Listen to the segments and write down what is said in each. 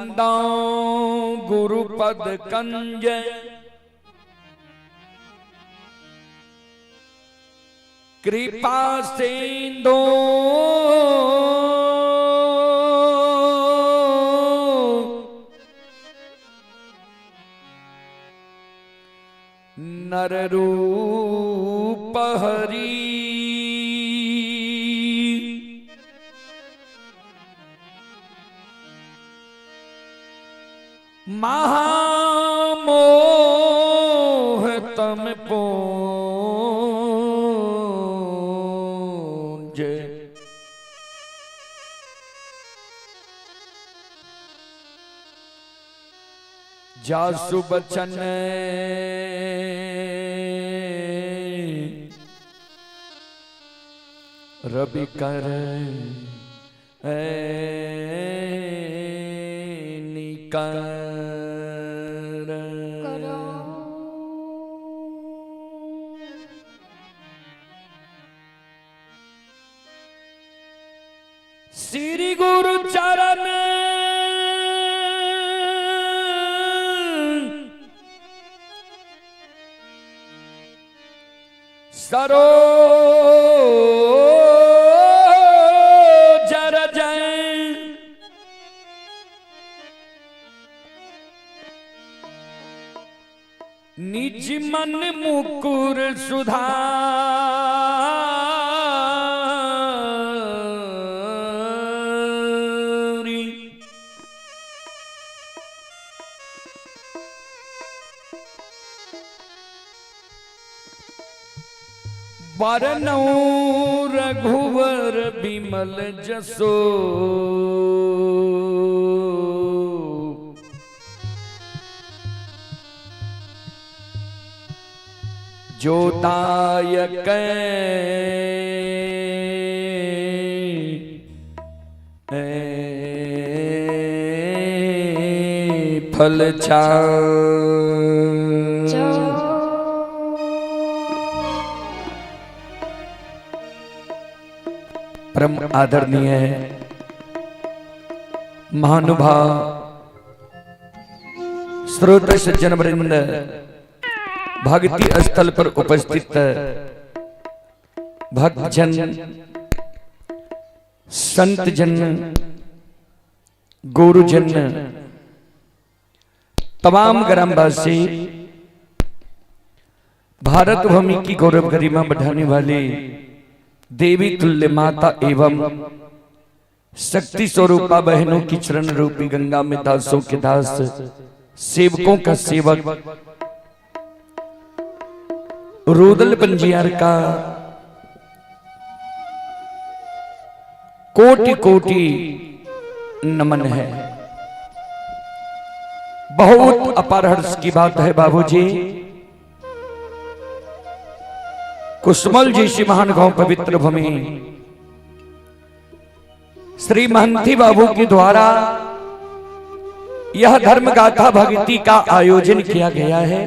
वंदो गुरुपद कंज कृपा सिंधु नर रूप हरि महामोह तम पूंज जासु बचन रवि कर निकर करो। श्री गुरु चरण सरो जर जय निज मन मुकुर सुधारी बरनौ रघुवर बिमल जसो जो दायक फल चार। परम आदरणीय महानुभाव श्रोत सज्जन वृंद, भक्ति स्थल पर उपस्थित भक्तजन, संत जन, गुरुजन, तमाम ग्रामवासी, भारत भूमि की गौरव गरिमा बढ़ाने वाले देवी तुल्य माता एवं शक्ति स्वरूपा बहनों की चरण रूपी गंगा में दासों के दास, सेवकों का सेवक, रुदल पंजियार का कोटि कोटि नमन है। बहुत अपार हर्ष की बात है बाबूजी, कुसमल जी श्री महान गांव पवित्र भूमि श्री महंती बाबू के द्वारा यह धर्म गाथा भक्ति का आयोजन किया गया है,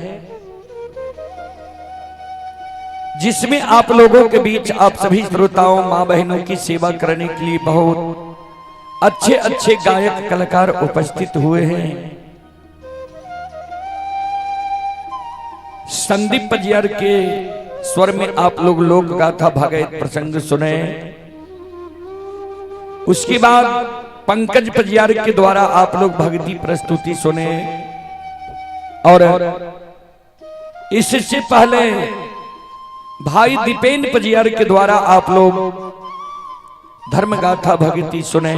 जिसमें आप लोगों के बीच आप सभी श्रोताओं मां बहनों की सेवा करने के लिए बहुत अच्छे अच्छे गायक कलाकार उपस्थित हुए हैं। संदीप पजियार के स्वर में आप लोग लोक गाथा भागवत प्रसंग सुने। उसके बाद पंकज पजियार के द्वारा आप लोग भक्ति प्रस्तुति सुने। और इससे पहले भाई दीपेन पजियार के द्वारा आप लोग धर्म गाथा भक्ति सुने।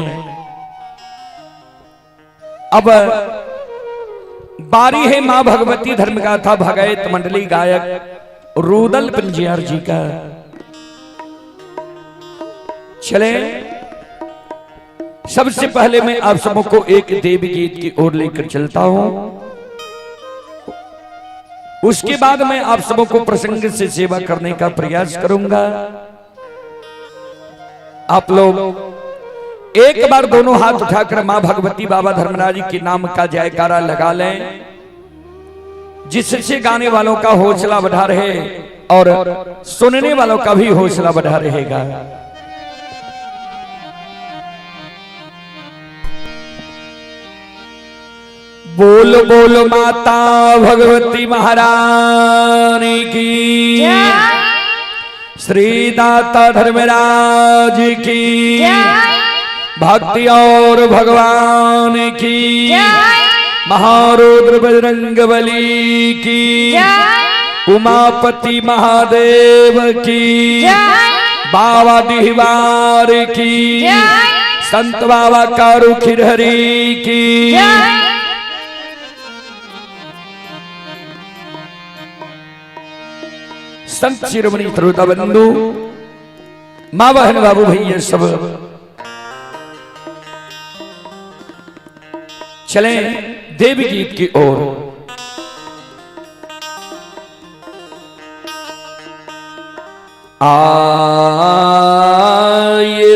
अब बारी है मां भगवती धर्म गाथा भगवत मंडली गायक रुदल पंजियार जी का। चले, सबसे पहले मैं आप सबों को एक देवी गीत की ओर लेकर चलता हूं। उसके बाद मैं आप सबों को प्रसंग से सेवा करने का प्रयास करूंगा। आप लोग एक बार दोनों हाथ उठाकर मां भगवती बाबा धर्मराज के नाम का जयकारा लगा लें, जिससे गाने वालों का हौसला बढ़ा रहे और सुनने वालों का भी हौसला बढ़ा रहेगा। बोल बोल माता भगवती महारानी की, श्री दाता धर्मराज की, भक्ति और भगवान की, महारुद्र बजरंग बली की, उमापति महादेव की, बाबा दिहवार की, संत बाबा कारू खिरहरी की। संत शिरोमणि श्रोता बंधु, माँ बहन बाबू भैया सब चले देवी गीत की ओर। आए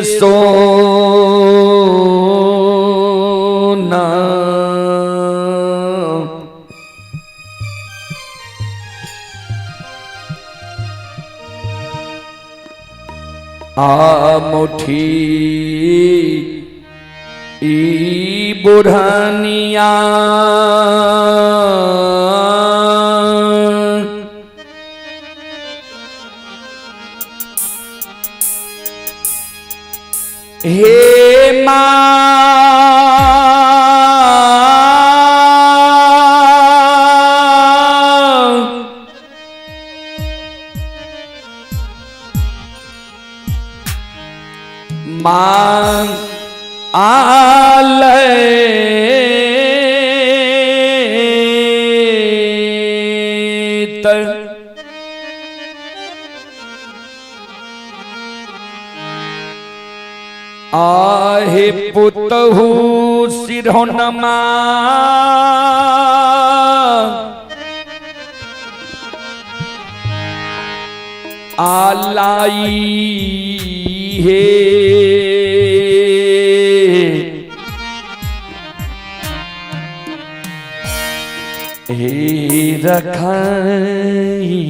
सोना आ मुठी ई बुढ़निया हे मां मां आलय आहे पुतहु सिरहोनमा आलाई हे हे रखाई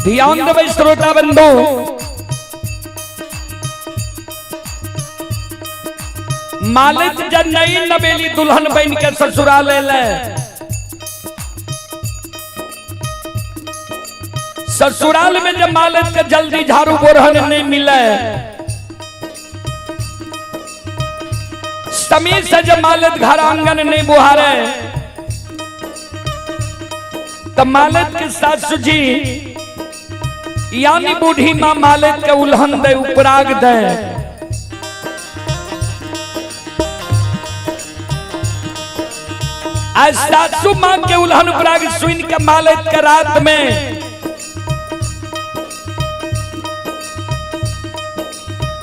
ध्यान देबै श्रोता बंधु, मालिक जब नई नवेली दुल्हन बन के ससुराल ले, ससुराल में जब मालिक के जल्दी झाड़ू बोरहन नहीं मिले, समय से जब मालिक घर आंगन नहीं बुहारे, तब मालिक के सासू जी यानी बूढ़ी माँ मालिक के उल्हन दे, उपराग दे। आज सासू माँ के उल्हन उपराग सुन के मालिक के रात में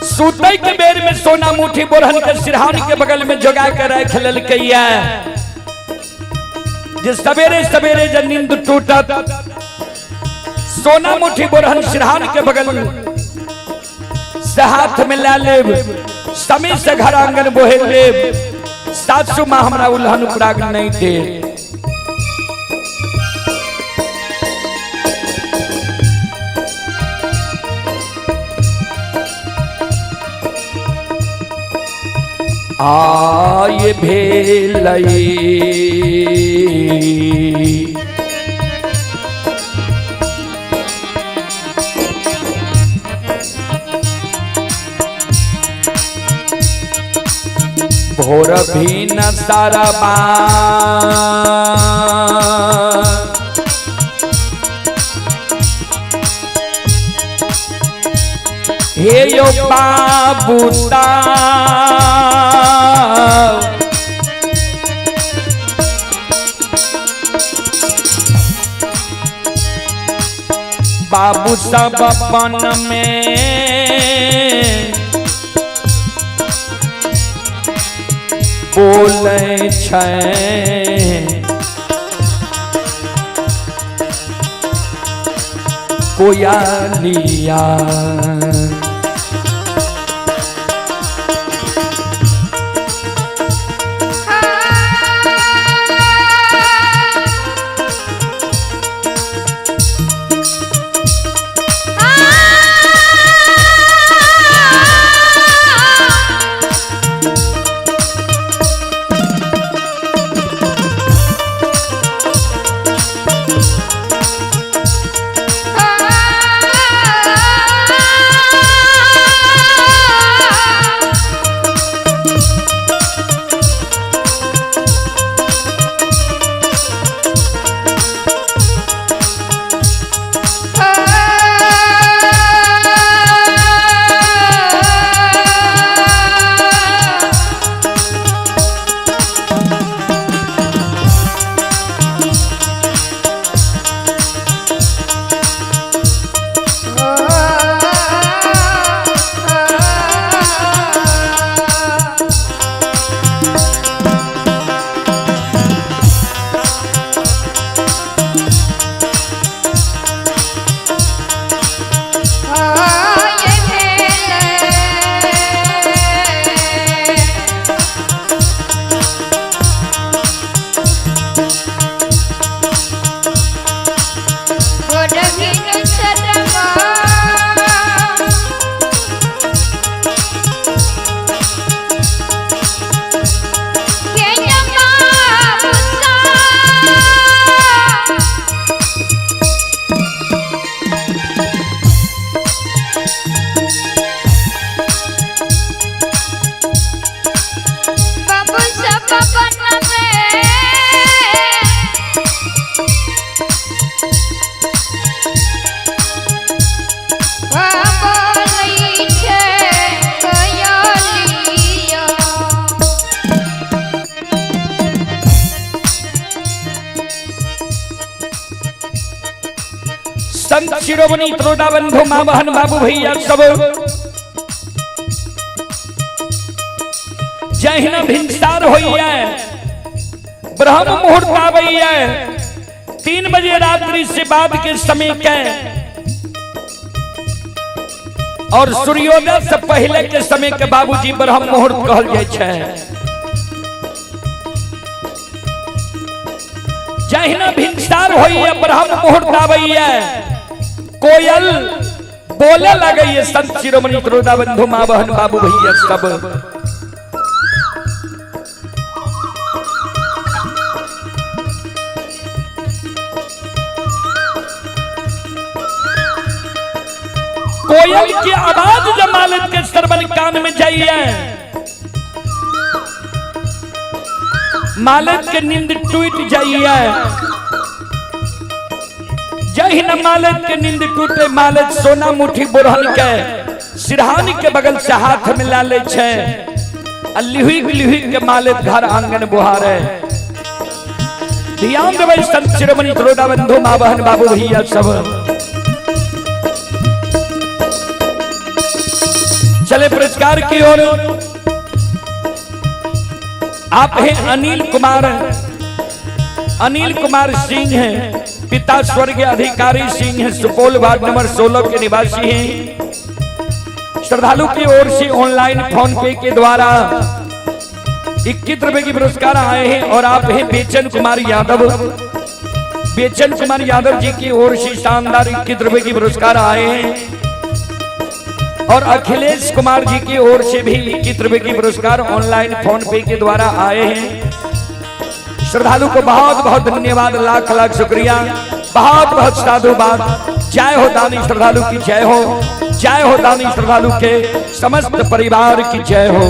सुतै के बेर में सोना मुठी बोरहन के सिरहान के बगल में जोगा के रख लेलकै जे सवेरे सवेरे जब नींद टूटत सोना मुठी बोरहन सिरहान के बगल से हाथ में ला लेब, समय से घर आंगन बोहे लेब, सासू माँ हमरा उल्हन उपराग नहीं दे। आय भेलई भोर भी न सरबा हे यो बाबूता बाबू सब अपन में बोलै छै कोयलिया। संत शिरोमणि त्रोटा बंधु माँ बहन बाबू भैया सब जहिना भिनसार होइए, ब्रह्म मुहूर्त आबैये, 3 बजे रात्रि से बाद के समय के और सूर्योदय से पहले के समय के बाबूजी ब्रह्म मुहूर्त कहल जाइ छै। जहिना भिनसार होइए, ब्रह्म मुहूर्त आबैये, कोयल बोले लगैये। संत शिरोमणि त्रोदा बंधु माँ बहन बाबू भैया सब कोयल की आवाज जब मालिक के श्रवण कान में जाइए, मालिक के नींद टूट जाइए। जही न मालिक के नींद टूटे, मालिक सोना मुठी बुरहन के सिरहान के बगल से हाथ मिला ले छे, आ लिहुक लिहुक के मालिक घर आंगन बुहारे। ध्यान देबै संत शिरोमणि त्रोदा बंधु माँ बहन बाबू भैया सब। चले पुरस्कार की ओर। आप हैं अनिल कुमार, अनिल कुमार सिंह हैं, पिता स्वर्गीय अधिकारी सिंह हैं, सुपौल वार्ड नंबर 16 के निवासी हैं। श्रद्धालु की ओर से ऑनलाइन फोन पे के द्वारा 21 रुपए की पुरस्कार आए हैं और आप हैं बेचन कुमार यादव। बेचन कुमार यादव जी की ओर से शानदार 21 रुपए की पुरस्कार आए हैं और अखिलेश कुमार जी की ओर से भी 21 रुपए की पुरस्कार ऑनलाइन फोन पे के द्वारा आए हैं। श्रद्धालु को बहुत बहुत धन्यवाद, लाख लाख शुक्रिया, बहुत बहुत साधुवाद। जय हो दानी श्रद्धालु की जय हो, जय हो दानी श्रद्धालु के समस्त परिवार की जय हो।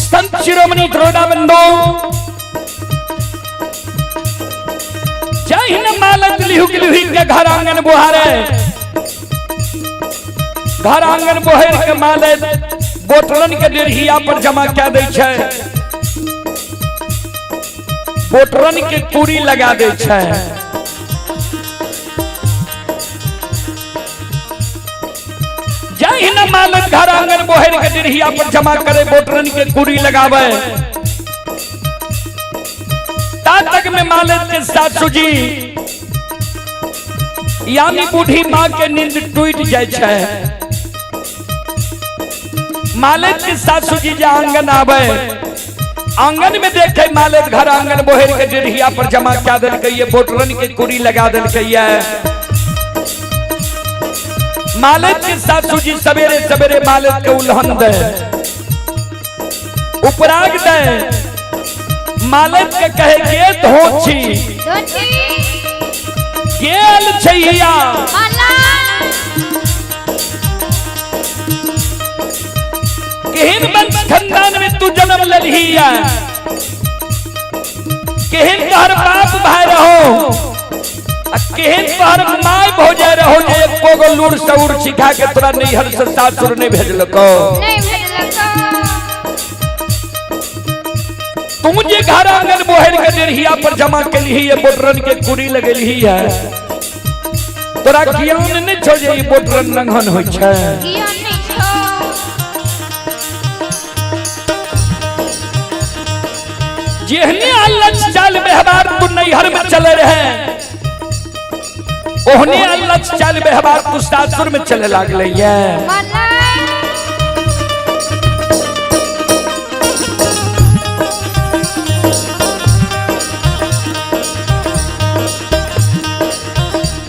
संत शिरोमणि द्रोणा बंधु जय हिंद। मालत लिहुक लिहुक के घर आंगन बुहारे, घर आंगन बोहर के मालत बोटरन के डेढ़िया पर जमा क्या दै छै, बोटरन के पूरी लगा दै छै। जय हिंद। मालत घर आंगन बोहर के डेढ़िया पर जमा करे, बोटरन के कुरी लगावे। ता तक में मालत के सासू जी यानी बूढ़ी माँ के नींद टूट जाय छै। मालत के सासू जी जे आंगन आवे, आंगन में देखे मालत घर आंगन बोहर के डेढ़िया पर जमा क्या देलकै, ये बोटरन के कुरी लगा देलकै। मालत के सासू जी सवेरे सवेरे मालत के उल्हन दे, उपराग दे, मालत के कहे के धोछी गेल छैया, केहन वंश खानदान में तू जन्म लेलही, केहन तोहर बाप भाई रहो, केहन तोहर माय भौजाई रहो जे एको गो लूर सऊर सिखा के तोरा नैहर से सासुर नहीं भेजलको। तुम जे घर आंगन बोहर के डेढ़िया पर जमा केलही है, बोटरन के कुरी लगेलही है, तोरा ज्ञान नहीं छो जे ई बोटरन रंगन होइ छै। जेहने अल्लाह चाल व्यवहार तू नैहर में चले रहे, ओहने अल्लाह चाल व्यवहार तू सासुर में चले लागले ये।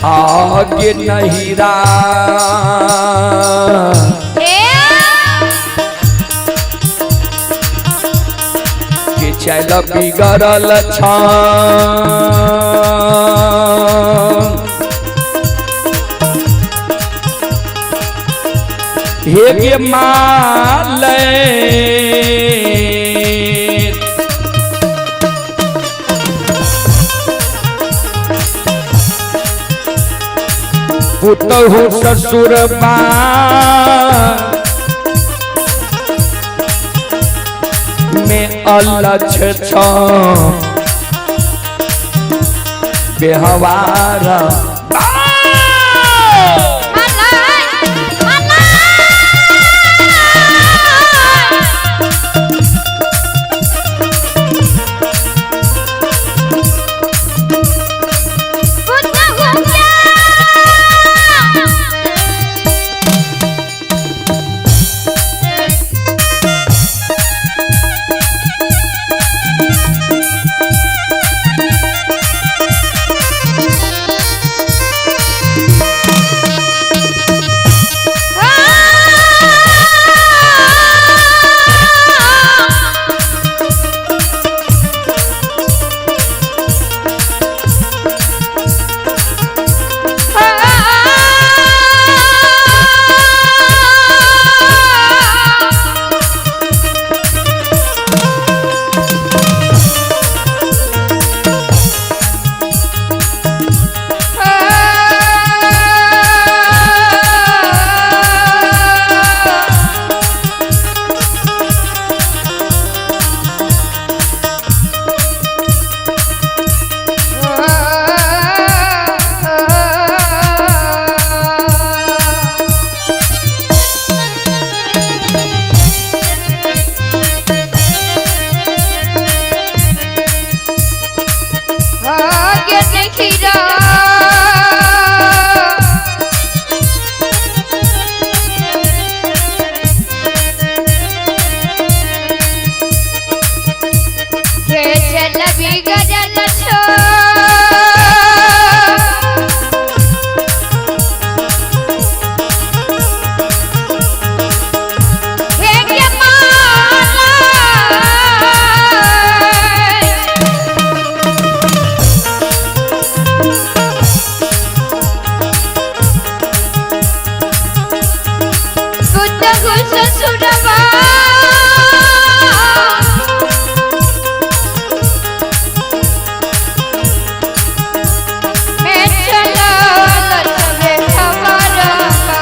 आगे नहीरा के चल बिगड़ल छा, हे गे माले पुतहु ससुर बा में अलछ छ बेहवार। लघु ससुरवा। मैं चला सबे खबरवा।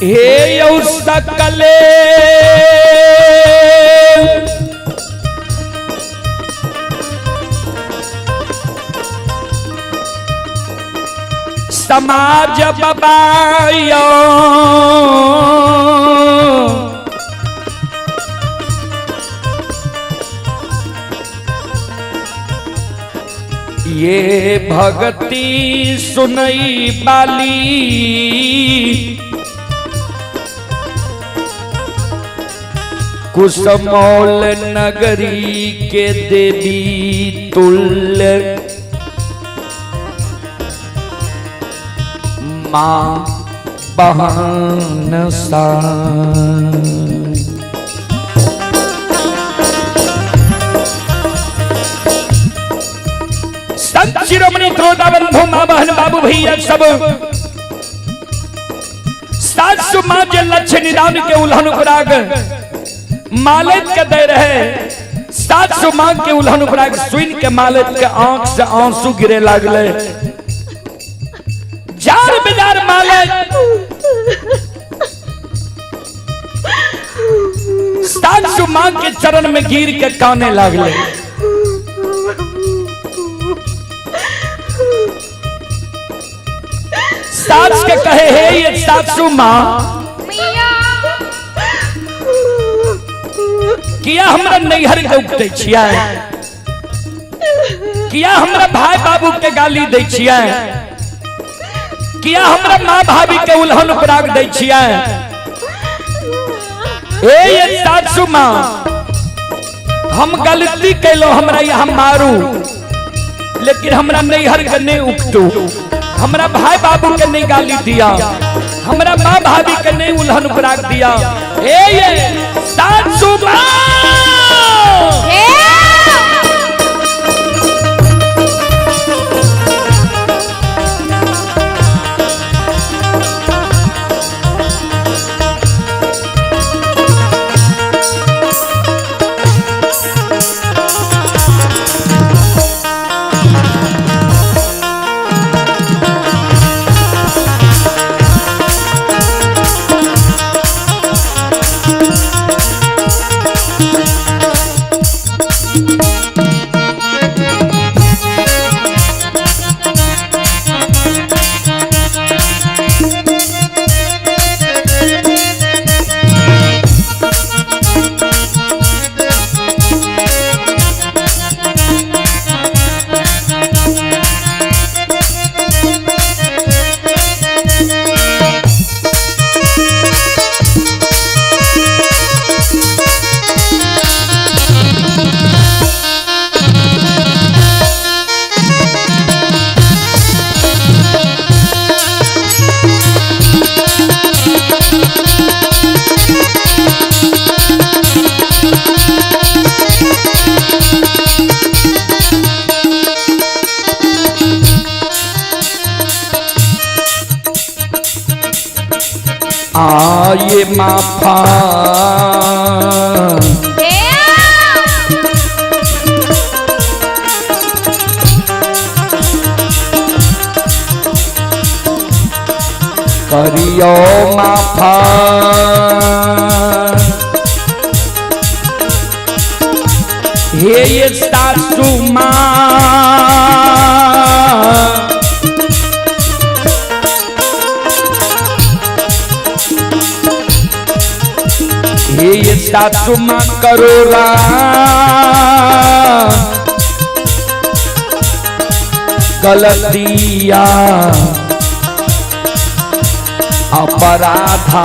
हे यौ सकले समाज बबायो, ये भक्ति सुनई बाली, कुसमौल नगरी के देवी तुल्य माँ बहन सा। संत शिरोमणि त्रोता बंधु माँ बहन बाबू भैया सब, सासु माँ जे लक्ष्य निदान के उल्हन उपराग मालिक के दे रहे, सासु माँ के उल्हन उपराग सुन के मालिक के आंख से आंसू गिरे लागले। जार बिजार मालिक सासु माँ के चरण में गिर के काने लागले। सास के कहे हे ये सासु माँ, किया हमरा नैहर के उगते छियै, किया हमरा भाई बाबू के गाली दै छियै, किया हमरा माँ भाभी के उल्हन उपराग दै छियै। ए ये सासु माँ, हम गलती कैलो, हमरा यहाँ मारू, लेकिन हमरा नैहर के नहीं उगतू, हमरा भाई बाबू के नहीं गाली दिया, हमरा माँ भाभी के नहीं उल्हन उपराग दिया। ए ये सासु माँ, आए माफा करियो माफा, हे ये सासू माँ, हे ये सासू माँ करो गलतिया अपराधा।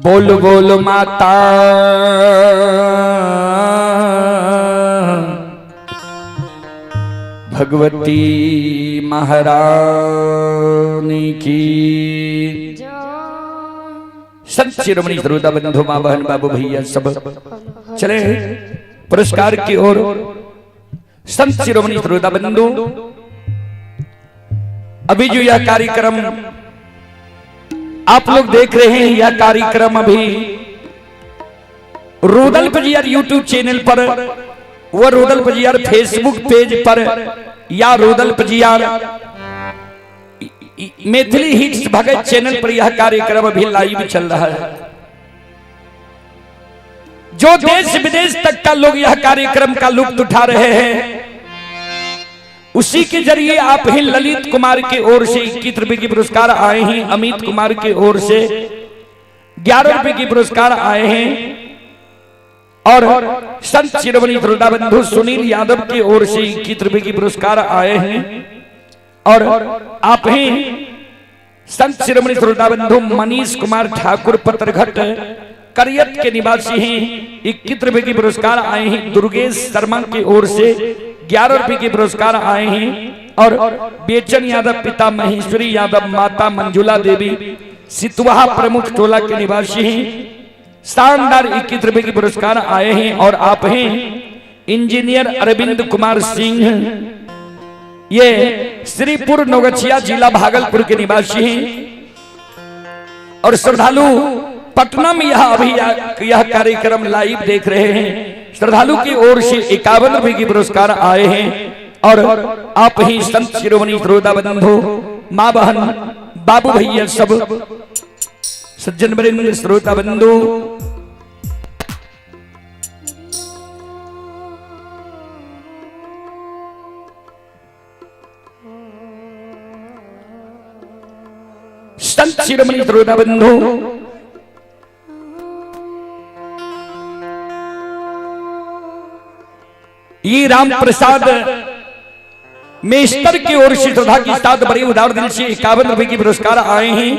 बोल बोल माता भगवती महारानी की। संत शिरोमणि श्रोता बंधु माँ बहन बाबू भैया सब चले पुरस्कार की ओर। संत शिरोमणि श्रोता बंधु, अभी जो यह कार्यक्रम आप लोग देख रहे हैं, यह कार्यक्रम अभी रुदल पजियार यूट्यूब चैनल पर व रुदल पजियार फेसबुक पेज पर या रुदल पजियार मैथिली हिट्स भगत चैनल पर यह कार्यक्रम अभी लाइव चल रहा है। जो देश विदेश तक का लोग यह कार्यक्रम का लुत्फ उठा रहे हैं, उसी के जरिए आप ही ललित कुमार की ओर से 21 रुपए की पुरस्कार आए हैं, अमित कुमार की ओर से 11 रुपए की पुरस्कार आए हैं और संत शिरोमणि श्रोता बंधु सुनील यादव की ओर से 21 रुपए की पुरस्कार आए हैं और आप ही संत शिरोमणि श्रोता बंधु मनीष कुमार ठाकुर पतरघट करियत के निवासी हैं, 21 रुपए की पुरस्कार आए हैं। दुर्गेश शर्मा की ओर से 11 रुपए के पुरस्कार आए हैं और बेचन यादव पिता महेश्वरी यादव माता मंजुला देवी सितवाहा प्रमुख टोला के निवासी हैं, शानदार 21 रुपए के पुरस्कार आए हैं। और आप हैं इंजीनियर अरविंद कुमार सिंह, ये श्रीपुर नौगछिया जिला भागलपुर के निवासी हैं और श्रद्धालु पटना में यह अभी यह कार्यक्रम लाइव देख रहे हैं। श्रद्धालु की ओर से 51 रुपए की पुरस्कार आए हैं और आप ही संत शिरोमणि श्रोता बंधु माँ बहन बाबू भैया सब सज्जन वरिंद श्रोता बंधु संत शिरोमणि श्रोता बंधु ये राम प्रसाद मेस्तर की ओर से श्रद्धा के साथ बड़ी उदार दिल से 51 रुपए की पुरस्कार आए हैं।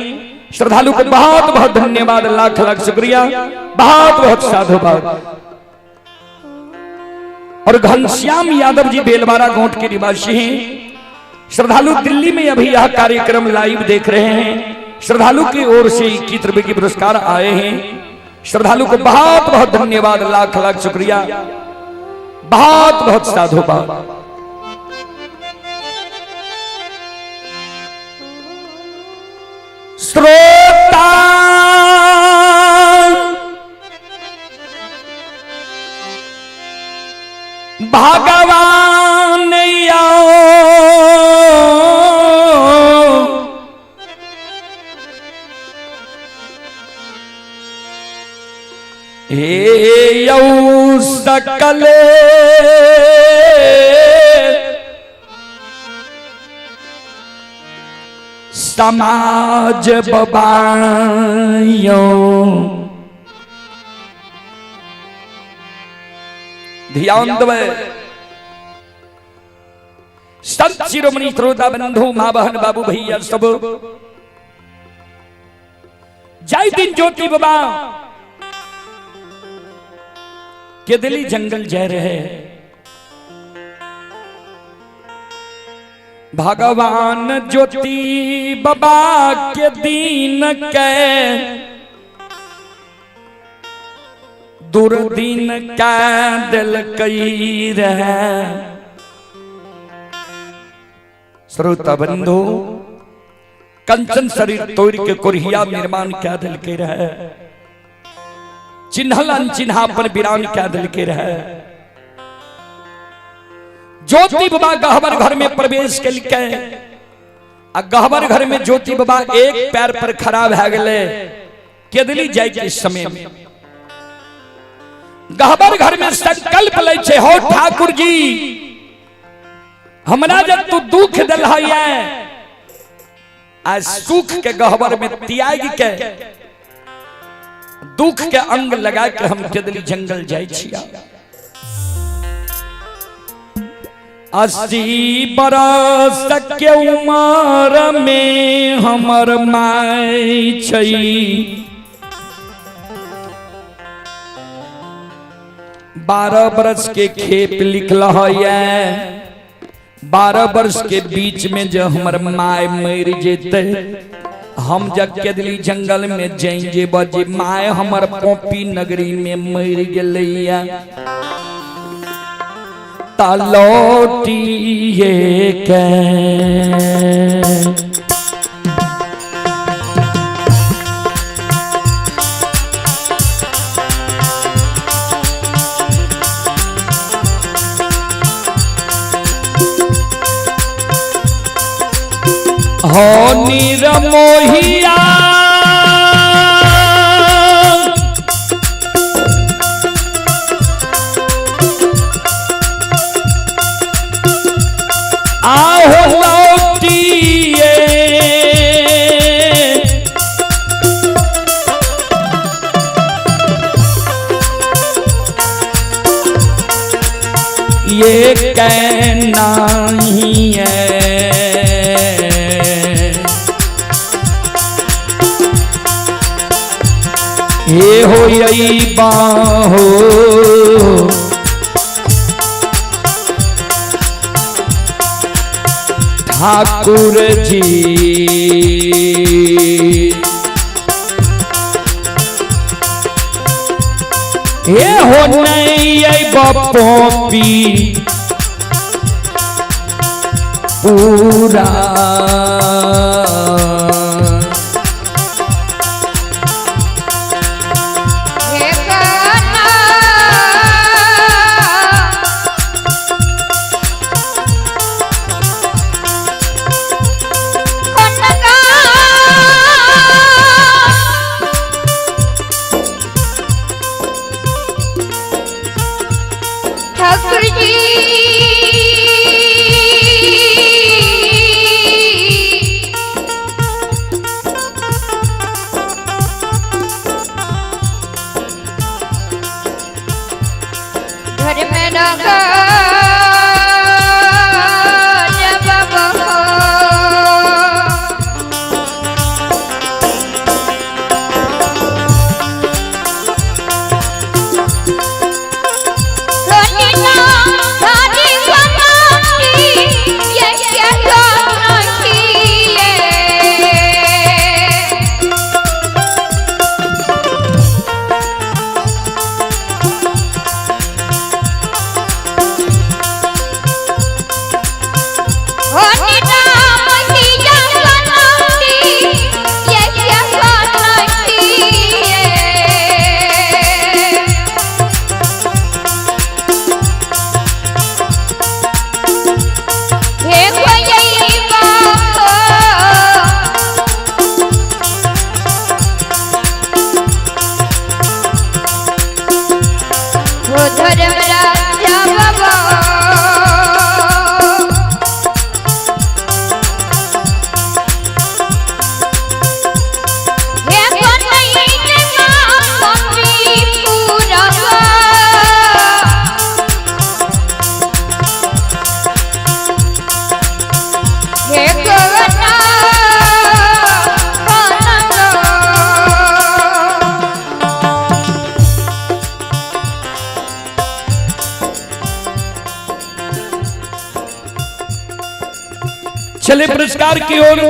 श्रद्धालु को बहुत बहुत धन्यवाद, लाख लाख शुक्रिया, बहुत बहुत साधुवाद। और घनश्याम यादव जी बेलवारा गोंठ के निवासी हैं। श्रद्धालु दिल्ली में अभी यह कार्यक्रम लाइव देख रहे हैं। श्रद्धालु की ओर से 21 रुपए की पुरस्कार आए हैं। श्रद्धालु को बहुत बहुत धन्यवाद, लाख लाख शुक्रिया, बहुत बहुत साधुवाद। श्रोता भगवान आओ हे यौ सकल समाज बबायो। ध्यान दवे संत शिरोमणि श्रोता बंधु माँ बहन बाबू भैया सब। जय दिन ज्योति बाबा के दिली जंगल जय रहे भगवान ज्योति बाबा के दीन के दुर्दिन के दिल कई रहे। श्रोता बंधु कंचन शरीर तोड़ के कोरिया निर्माण क्या दिल के रहे, चिन्हल अनचिन्हा पर विरान क्या दिल के रहे। ज्योति बाबा गहबर घर में प्रवेश के आ गहबर घर में ज्योति बाबा एक पैर पर खड़ा भए गेले केदली जाय के समय में। गहबर घर में संकल्प लै छै, हो ठाकुर जी हमरा जब तू दुख दिल है आ सुख के गहबर में त्याग के दुख के अंग लगा के हम केदली जंगल जाय छिया। 80 बरस के उमर में हमर my छै, 12 वर्ष के खेप लिखल है। 12 वर्ष के बीच में जो हमर my मर जेते, हम जब केदली जंगल में जाइन जेब जे my हमर पोपी नगरी में मर गेलैया, ता लौटिए के हो निरमोहिया आहो लौटिए ये कहना ही है। हे हो यही बाहो ठाकुर जी, हे हो नहीं बपोपी पूरा। हे कान्हा कनका ठाकुर जी घर में रखा जब हो। सोनिना धारी बनाती ये क्या नहीं। धर्मराजा बाबा। हे कन्हैया मम्मी पूरबा। हे कन्हा कन्हा। चले पुरस्कार की ओर।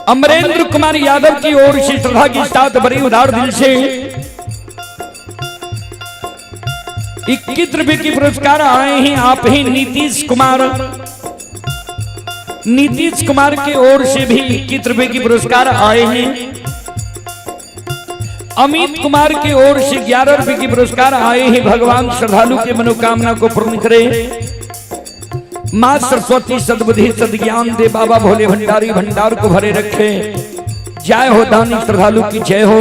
अमरेंद्र कुमार यादव की ओर से श्रद्धा के साथ बड़ी उदार दिल से 21 रुपए की पुरस्कार आए हैं। आप ही नीतीश कुमार, नीतीश कुमार की ओर से भी 21 रुपए की पुरस्कार आए हैं। अमित कुमार की ओर से 11 रुपए की पुरस्कार आए हैं। भगवान श्रद्धालु के मनोकामना को पूर्ण करे। मां सरस्वती सद्बुद्धि सद्ज्ञान दे, बाबा भोले भंडारी भंडार को भरे रखे। जय हो दानी श्रद्धालु की जय हो,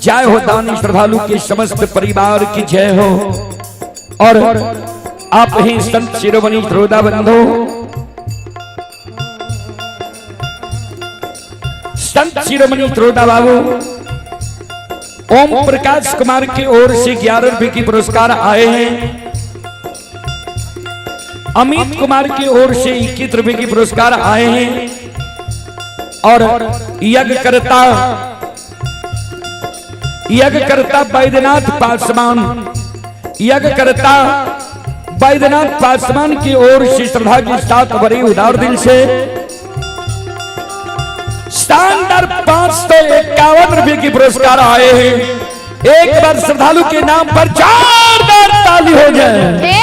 जय हो दानी श्रद्धालु के समस्त परिवार की जय हो। और आप ही संत शिरोमणि श्रोता बंधु, संत शिरोमणि श्रोता बाबू ओम प्रकाश कुमार की ओर से 11 रुपए की पुरस्कार आए हैं। अमित कुमार की ओर से 21 रुपए की पुरस्कार आए हैं। और यज्ञकर्ता यज्ञ करता बैद्यनाथ पासवान, यज्ञ करता बैद्यनाथ पासवान की ओर से श्रद्धा के साथ बड़ी उदार दिल से शानदार 551 रुपए की पुरस्कार आए हैं। एक बार श्रद्धालु के नाम पर जोरदार ताली हो जाए।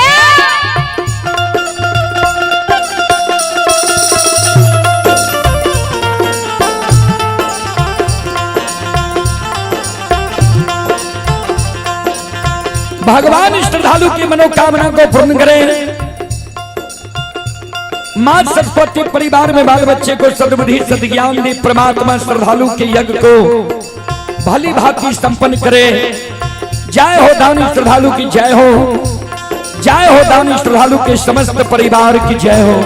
भगवान श्रद्धालु की मनोकामना को पूर्ण करें। मां सरस्वती परिवार में बाल बच्चे को सद्बुद्धि सद्ज्ञान दे। परमात्मा श्रद्धालु के यज्ञ को भली भांति संपन्न करे। जय हो दानी श्रद्धालु की जय हो, जय हो दानी श्रद्धालु के समस्त परिवार की जय हो।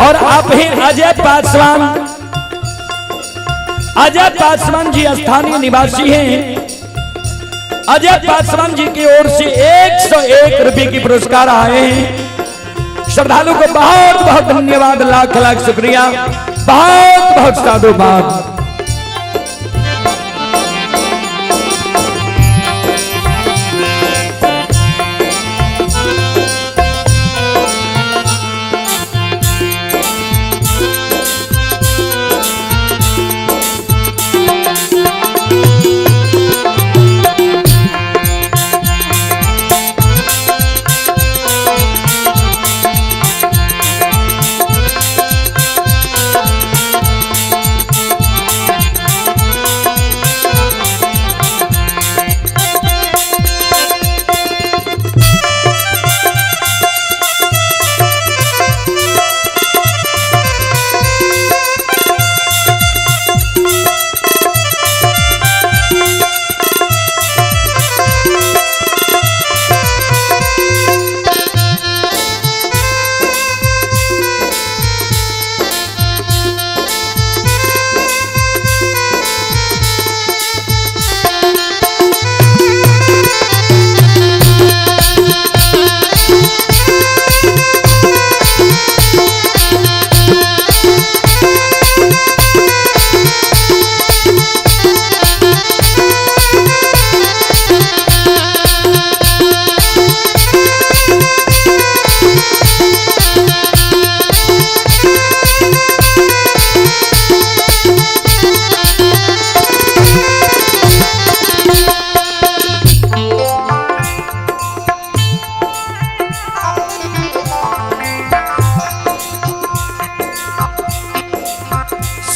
और आप ही अजय पासवान, अजय पासवान जी स्थानीय निवासी हैं। अजय पासवान जी की ओर से 101 रुपए की पुरस्कार आए हैं। श्रद्धालु को बहुत बहुत धन्यवाद, लाख लाख शुक्रिया, बहुत बहुत साधुवाद।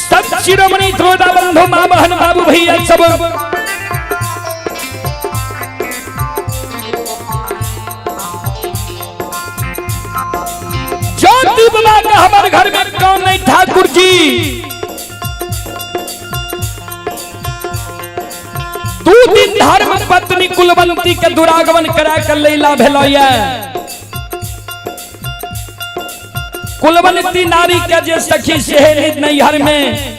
सब शिरोमणि श्रोता बंधु माँ बहन बाबू भैया सब ज्योति बाबा का हमारे घर में कौन नहीं ठाकुर जी, दू दिन धर्म पत्नी कुलवंती के दुरागमन करा कर लैला भेलैया। कुलवंती नारी के जे सखी सहेली नैहर में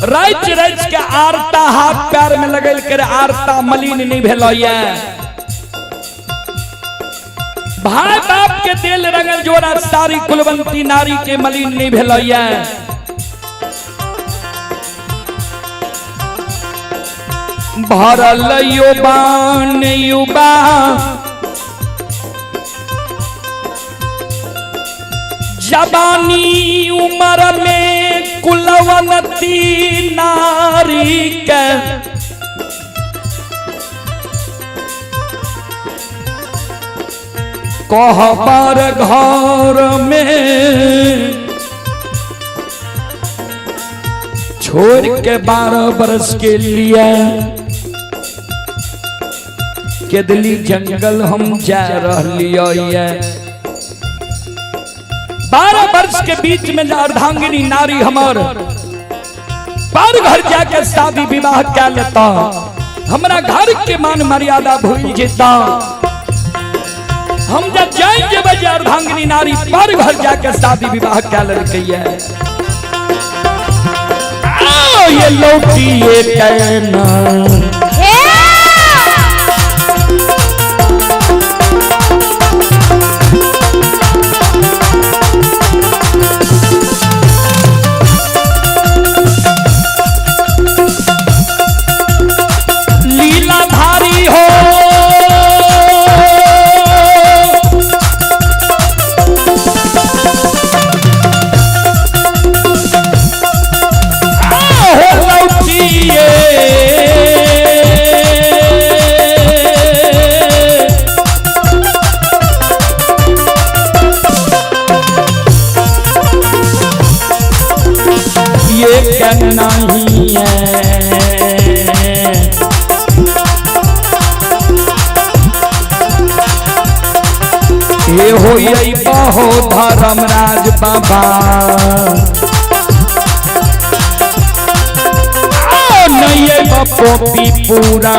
रच रच के आरता हाथ पैर में लगल कर आरता मलिन नहीं भेलैया। भाई बाप के दिल रंगल जोड़ा सारी कुलवंती नारी के मलिन नहीं भेलैया। भरल युवान युवा जवानी उम्र में कुलवंती नारी के कहबर घर में छोड़ के 12 बरस के लिए केदली जंगल हम जा रहिए। 12 वर्ष के बीच में अर्धांगिनी नारी हमर पर घर जाके शादी विवाह क्या लेता, हमरा घर के मान मर्यादा भूल जेता। हम जब जाएंगे बजे अर्धांगिनी नारी पर घर जाके शादी विवाह क्या लड़की है। आओ ये लौटिए कहना हे होई बहो धर्मराज बाबा नहीं बपोपी पूरा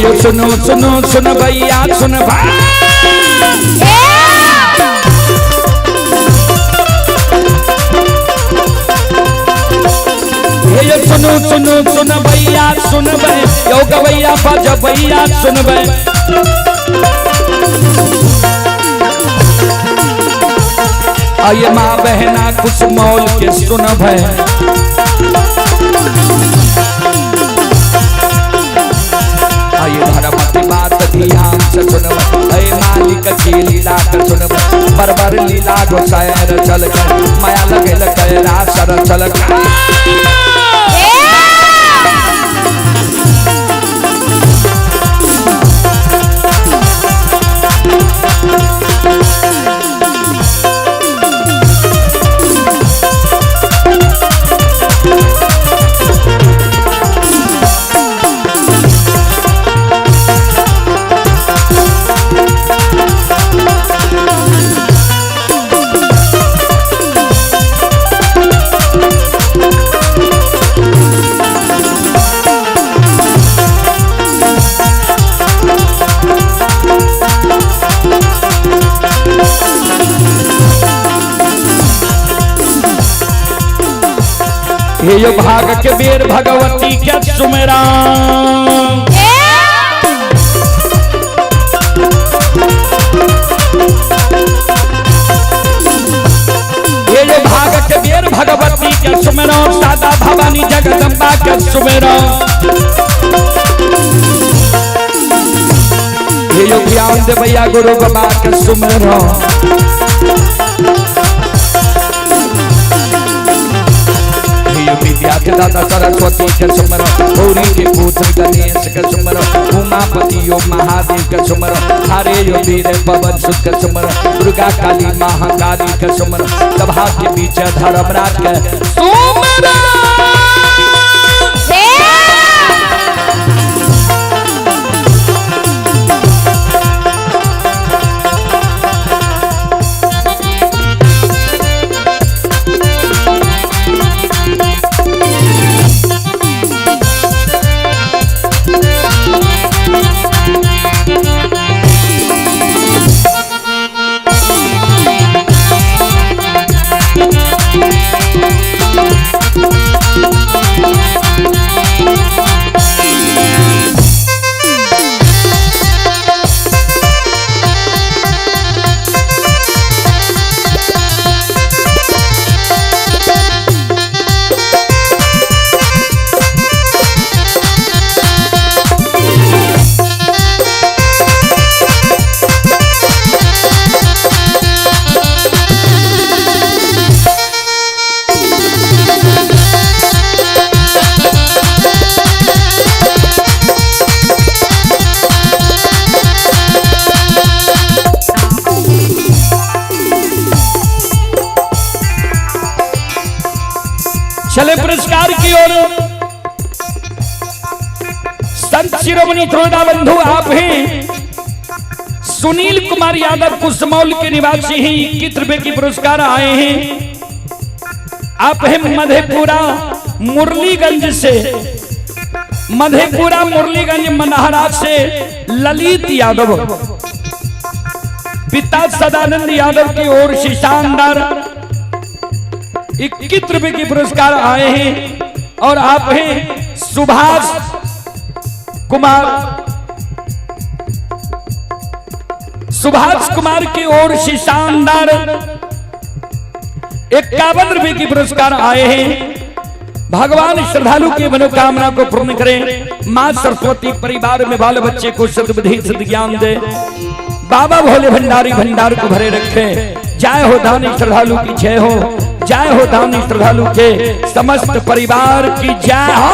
ये सुनो सुनो सुन भैया सुन भाई ये सुनो सुनो सुन भैया सुन बे यो गवैया बाज भैया सुन बे आये माँ बहना कुछ मौल के सुन भे आये धर्म की बात ध्यान से सुनब अये मालिक की लीला के सुनब बरबर लीला गोसायर चल कर माया लगे लगे सर चल कर। हे यो भाग के बेर भगवती के सुमेरा हे यो भाग के बेर भगवती के सुमेरा सादा भवानी जगदम्बा के सुमेरा हे यो ज्ञान दे भैया गुरु बाबा के सुमेरा विद्या के दाता सरस्वती के सुमरो गौरी के पुत्र गणेश के सुमरो उमापति यो महादेव के सुमरो हरे यो वीर पवन सुत के सुमरो दुर्गा काली महाकाली के सुमरो सभा के बीच धर्मराज के सुमरो। की ओर संत शिरोमणि त्रोदा बंधु आप हैं सुनील कुमार यादव कुसमौल के निवासी हैं, 21 रुपए की पुरस्कार आए हैं। आप हैं मधेपुरा मुरलीगंज से, मधेपुरा मुरलीगंज मनहरा से ललित यादव, पिता सदानंद यादव की ओर से शानदार 21 रुपए की पुरस्कार आए हैं। और आप हैं सुभाष कुमार, सुभाष कुमार की ओर से शानदार 51 रुपए की पुरस्कार आए हैं। भगवान श्रद्धालु की मनोकामना को पूर्ण करें। मां सरस्वती परिवार में बाल बच्चे को सद्बुद्धि सद्ज्ञान दे। बाबा भोले भंडारी भंडार को भरे रखे। जय हो दानी श्रद्धालु की जय हो, जय हो दानी श्रद्धालु के समस्त परिवार की जय हो।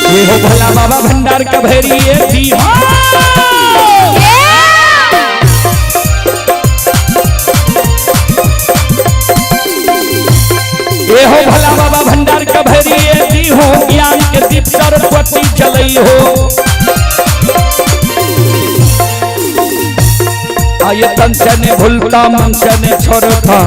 ये हो भोला बाबा भंडार का भैरी ये भी हो। ये हो भोला बाबा भंडार का भैरी ये भी हो, ज्ञान के दीप सरस्वती जलई हो। आये तन से ने भूलता मन से ने छोड़ता,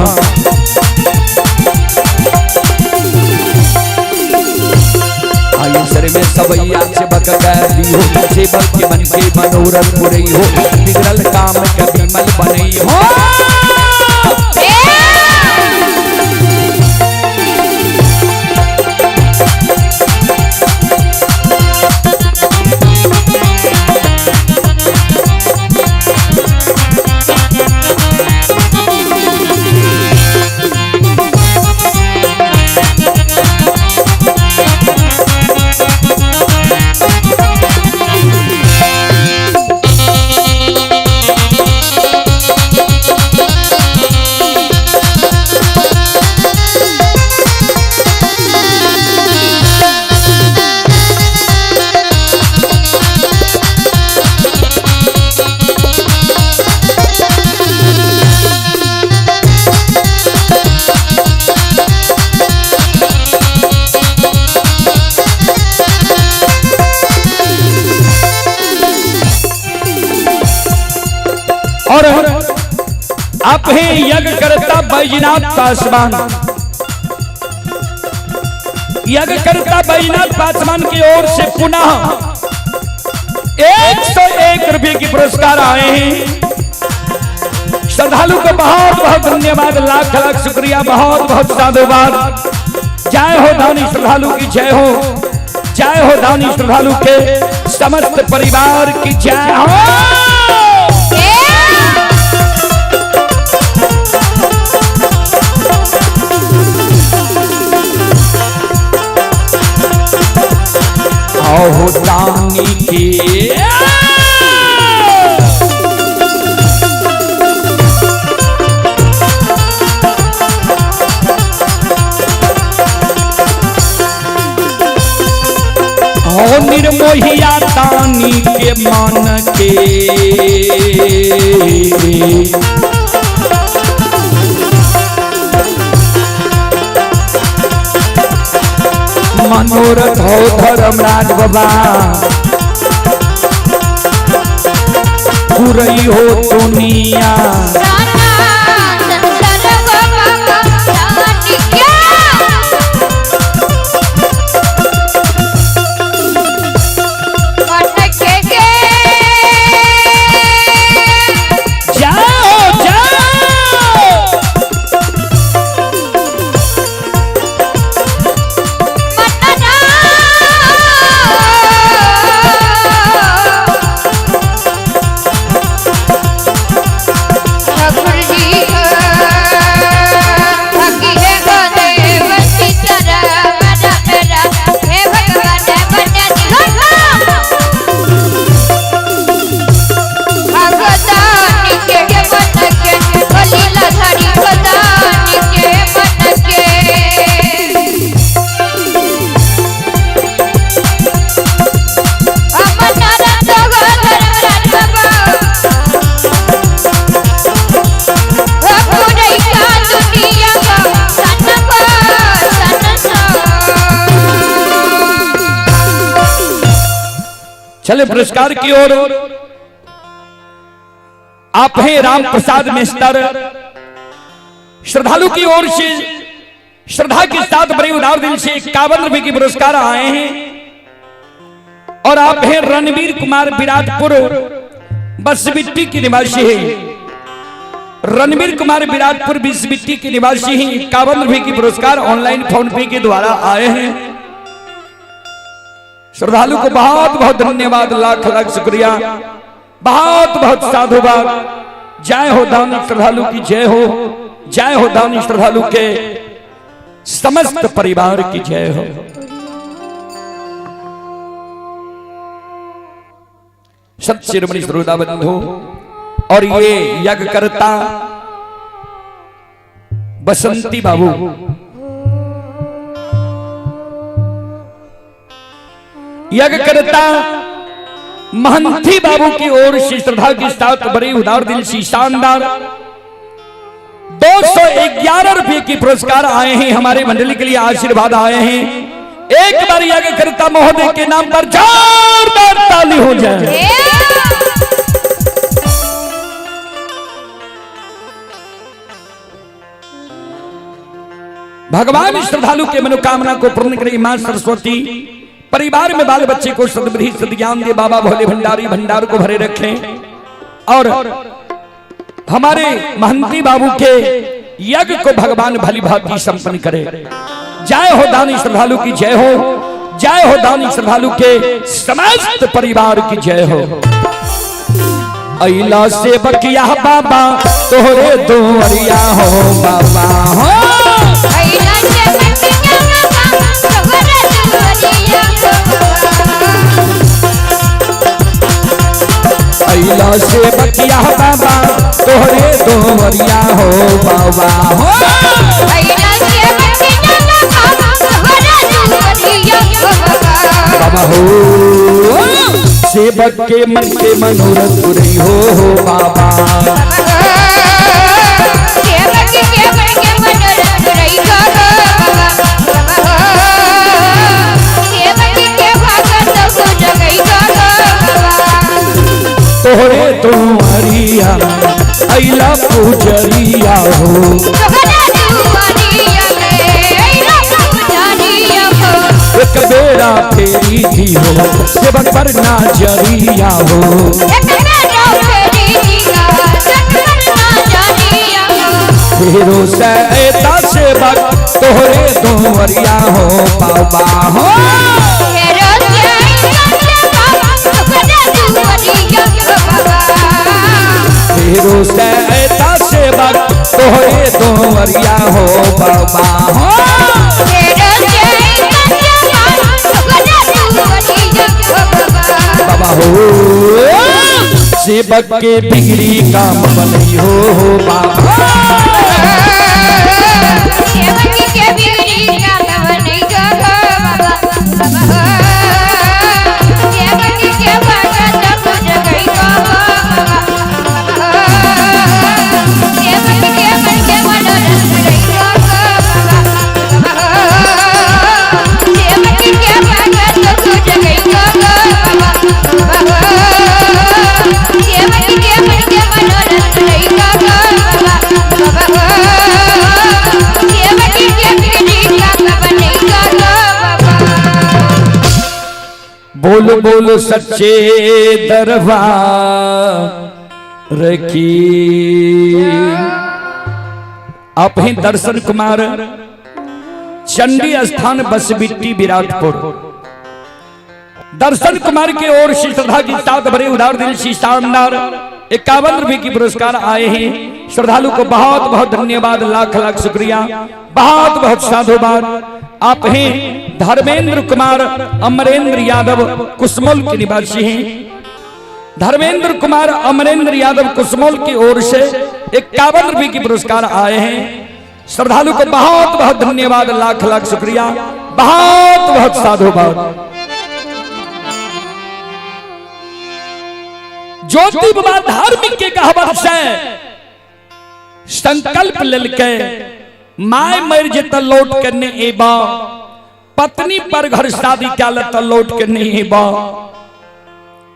आयु सर में सवैया चिबक गई हो, सेवक के मन के मनोरथ पुरई हो, बिगड़ल काम के बिमल बनई हो। और आप हैं यज्ञ करता बैजनाथ पासवान, यज्ञ करता बैजनाथ पासवान की ओर से पुनः 101 रुपए की पुरस्कार आए हैं। श्रद्धालु को बहुत बहुत धन्यवाद, लाख लाख शुक्रिया, बहुत बहुत साधुवाद। जय हो दानी श्रद्धालु की जय हो, जय हो दानी श्रद्धालु के समस्त परिवार की जय हो। आओ दानी के आओ निर्मोहिया दानी के मन के, मनोरथ हो धर्मराज बाबा पुरई हो दुनिया। जाओ जाओ चले पुरस्कार की ओर। आप हैं राम प्रसाद मेस्तर, श्रद्धालु की ओर से श्रद्धा के साथ बड़े उदार दिल से 51 रुपए की पुरस्कार आए हैं। और आप हैं रणवीर कुमार विराटपुर बसबिट्टी के निवासी हैं। रणवीर कुमार विराटपुर बसबिट्टी के निवासी हैं। 51 रुपए की पुरस्कार ऑनलाइन फोन पे के द्वारा आए हैं। श्रद्धालु को बहुत बहुत धन्यवाद, लाख लाख शुक्रिया, बहुत बहुत साधुवाद। जय हो दानी श्रद्धालु की जय हो, जय हो दानी श्रद्धालु के समस्त परिवार की जय हो। सत शिरोमणि श्रोता बंधु, और ये यज्ञकर्ता बसंती बाबू, यज्ञकर्ता महंती बाबू की ओर से श्रद्धा के साथ बड़े उदार दिल से शानदार 211 रुपए की पुरस्कार आए हैं। हमारे मंडली के लिए आशीर्वाद आए हैं। एक बार यज्ञकर्ता महोदय के नाम पर जोरदार ताली हो जाए। भगवान श्रद्धालु के मनोकामना को पूर्ण करे मां सरस्वती। परिवार में बाल बच्चे को सद्बुद्धि सद्ज्ञान दे। बाबा भोले भंडारी भंडार को भरे रखें और हमारे महंती बाबू के यज्ञ को भगवान भली भांति संपन्न करे। जय हो दानी श्रद्धालु की जय हो, जय हो दानी श्रद्धालु के समस्त परिवार की जय हो। अइला से बकिया बाबा तोहरे दोरिया हो बाबा हो। अइला से बकिया बाबा तोहरे दोरिया हो बाबा हो। बाबा हो, सेवक के मन के मनोरथ पुरई हो बाबा। तोहरे दुआरिया अइला पुजरिया हो। एक बेरा फेरी थी हो सेवक पर नाजरिया हो। फेरो सैता सेवक तोहरे दुआरिया हो बाबा हो। फेरो सैता सेवक तोहरे दुआरिया हो बाबा हो। बाबा हो, सेवक के बिगड़ी काम बनई हो बाबा। बोल बोल सच्चे दरबार की। आप ही दर्शन कुमार, चंडी स्थान बसबिट्टी विराटपुर। दर्शन कुमार की ओर से श्रद्धा की साथ भरे उदार दिल से शानदार 51 रुपए की पुरस्कार आए हैं। श्रद्धालु को बहुत बहुत धन्यवाद, लाख लाख शुक्रिया, बहुत बहुत साधुवाद। आप हैं धर्मेंद्र कुमार अमरेंद्र यादव कुसमोल के निवासी हैं। धर्मेंद्र कुमार अमरेंद्र यादव कुसमोल की ओर से 51 रुपए की पुरस्कार आए हैं। श्रद्धालु को बहुत बहुत धन्यवाद, लाख लाख शुक्रिया, बहुत बहुत साधुवाद। ज्योति बाबा धार्मिक के कहावत से संकल्प लेलके my मर जे त लौट के नहीं एबा, पत्नी पर घर शादी क्या त लौट के नहीं एबा।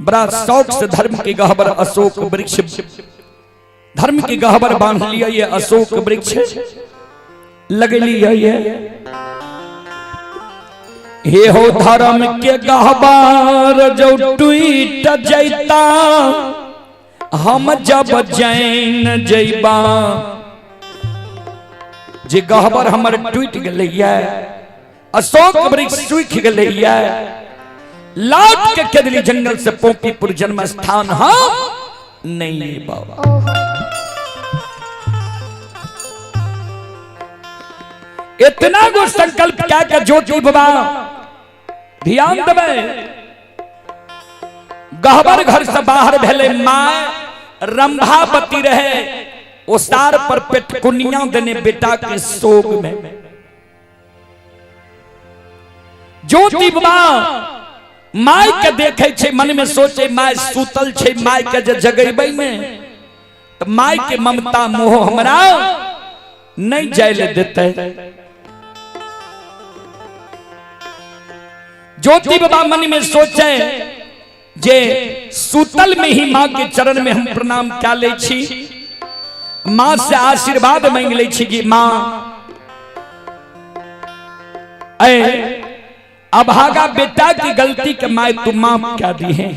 बड़ा शौक से धर्म के गहबर अशोक वृक्ष, धर्म के गहबर बांध लिया ये अशोक वृक्ष लगली ये। हे हो धर्म के गहबर जो टूट जैता, हम जब जैन जैबा। जे गहबर हमर टूट गेलैया, अशोक वृक्ष सूख गेलैया, लौट के केदली जंगल से पोपीपुर जन्म स्थान हम नहीं बाबा। इतना गो संकल्प क्या के ज्योति बाबा ध्यान देबै, गहबर घर से बाहर भेले माँ रंभावती रहे ओसार पर पेटकुनिया देने बेटा के शोक में। ज्योति बाबा my के देखे छे, मन में सोचे my सुतल छे, my के जे जगेबै में तो my के ममता मोह हमरा नहीं जाय ले देते। ज्योति बाबा मन में सोचे जे सुतल में ही माँ के चरण में हम प्रणाम क्या ले छी, माँ से आशीर्वाद मांग ले छी कि माँ ऐ अभागा बेटा की गलती के my तू माफ क्या दी है।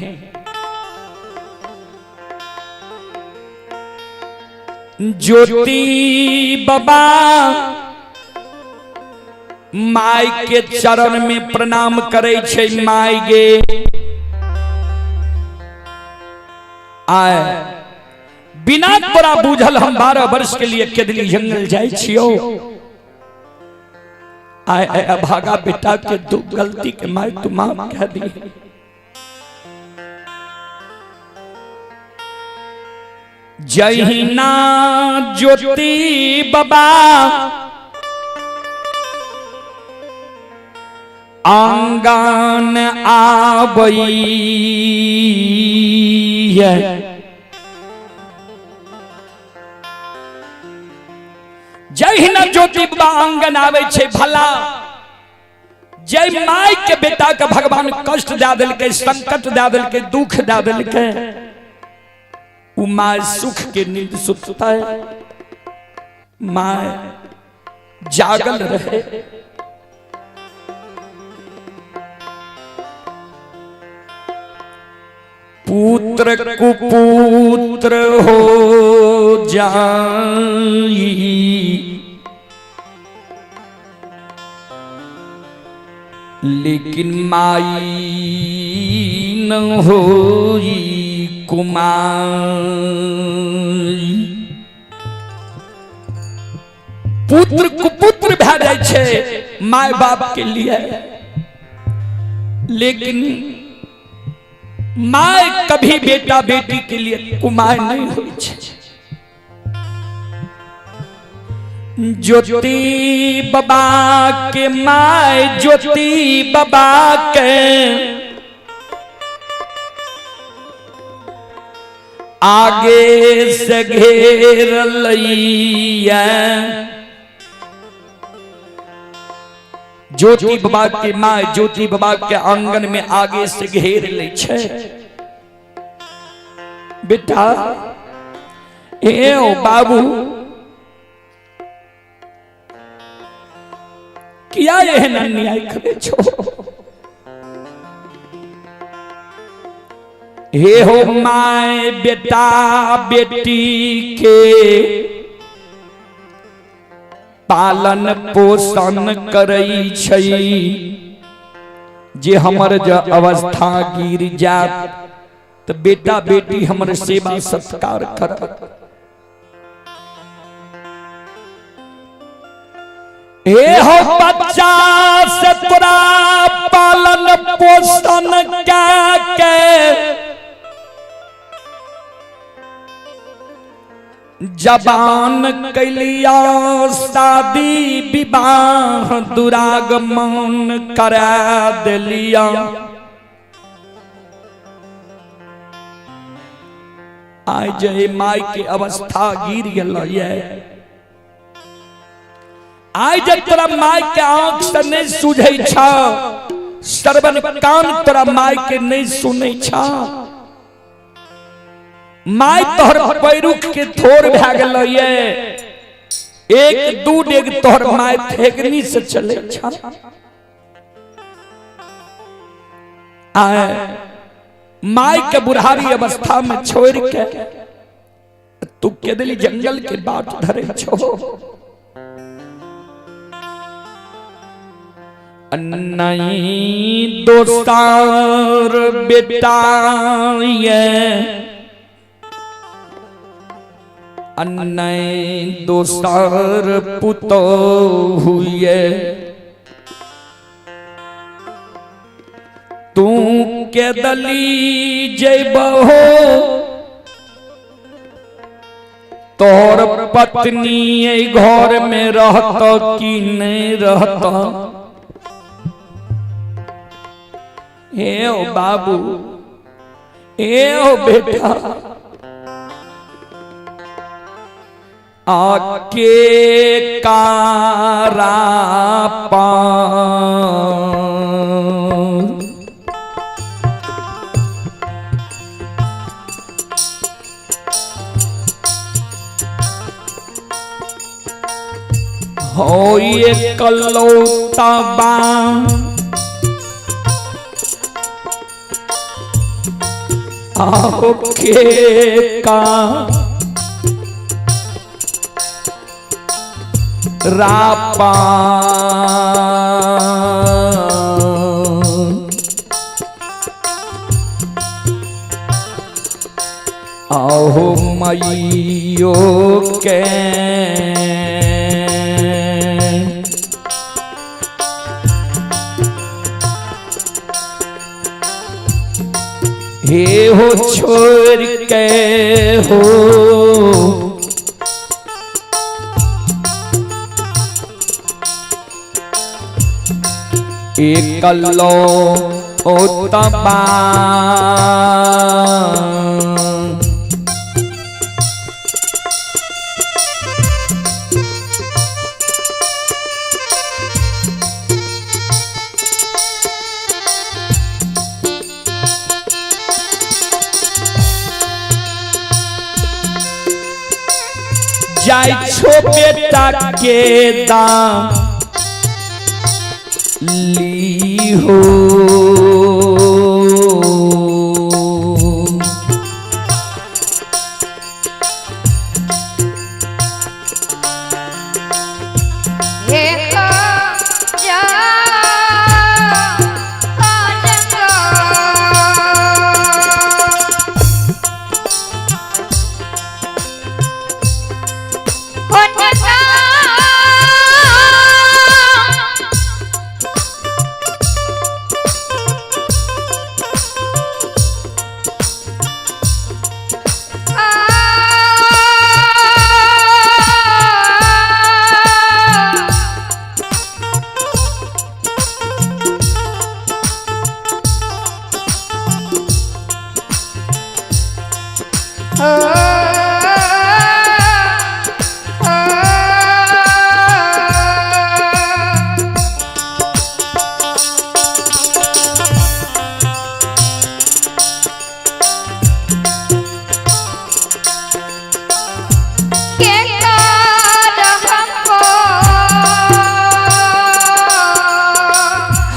ज्योति बाबा my के चरण में प्रणाम करे छे, my गे आए बिना तोरा बूझल हम 12 वर्ष के लिए केदली जंगल जाय छियो। आए आए अभागा बेटा के दुख गलती के my तू माफ कह दी। जहिना ज्योति बाबा आंगन आबैया, जहिना ज्योति बाबा आंगन आबै छै भला जय my के बेटा के भगवान कष्ट दे देलकै, संकट दे देलकै, दुख दे देलकै, उ my सुख के नींद सुतता है, my जागल रहे। पुत्र कुपुत्र हो जाई, लेकिन माई न होई कुमाई। पुत्र कुपुत्र भए जाइ छै my बाप के लिए, लेकिन my कभी बेटा बेटी के लिए कुमार नहीं होई छै। ज्योति बाबा के my ज्योति बाबा के आगे से घेर लैया। ज्योति बाबा के my ज्योति बाबा के आंगन में आगे से घेर ले छे। बेटा ए ओ बाबू किया एहन अन्याय करे छो? हे हो my बेटा बेटी के पालन पोषण करै छै, जे हमर ज अवस्था गिर जात तो बेटा बेटी हमर सेवा सत्कार करत। हे हो बच्चा से तोरा पालन पोषण के जबान कैलिया शादी विवाह दुरागमन करा दिलिया। आइ जे my के अवस्था गिर गेल ये, आइ जे तोरा my के आंख से नहीं सूझै छ, श्रवण कान तोरा my के नहीं सुनै छ, My तोहर पैरुख के थोर भए गेल ये, एक दू डेग तोहर my थेगनी से चले छल। आए my के बुढ़ारी अवस्था में छोड़ के तू के दिली जंगल के बाट धरे छो। नहीं दोस्तार बेटा ये, नहीं दोस्तार पुतो हुए, तू के दली जैबहो तोर पत्नी घर में रहत कि नहीं रहत। हे ओ बाबू, हे ओ बेटा, आके कारा पा हो ये कलौता बा आओ के का रापा आओ मइयो के हे हो छोड़ के हो एकलो ओ तबा जाय छो बेटा के दाम ली हो।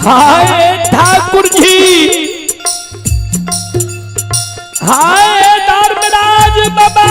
हाय ठाकुर जी, हाय धर्मराज बाबा,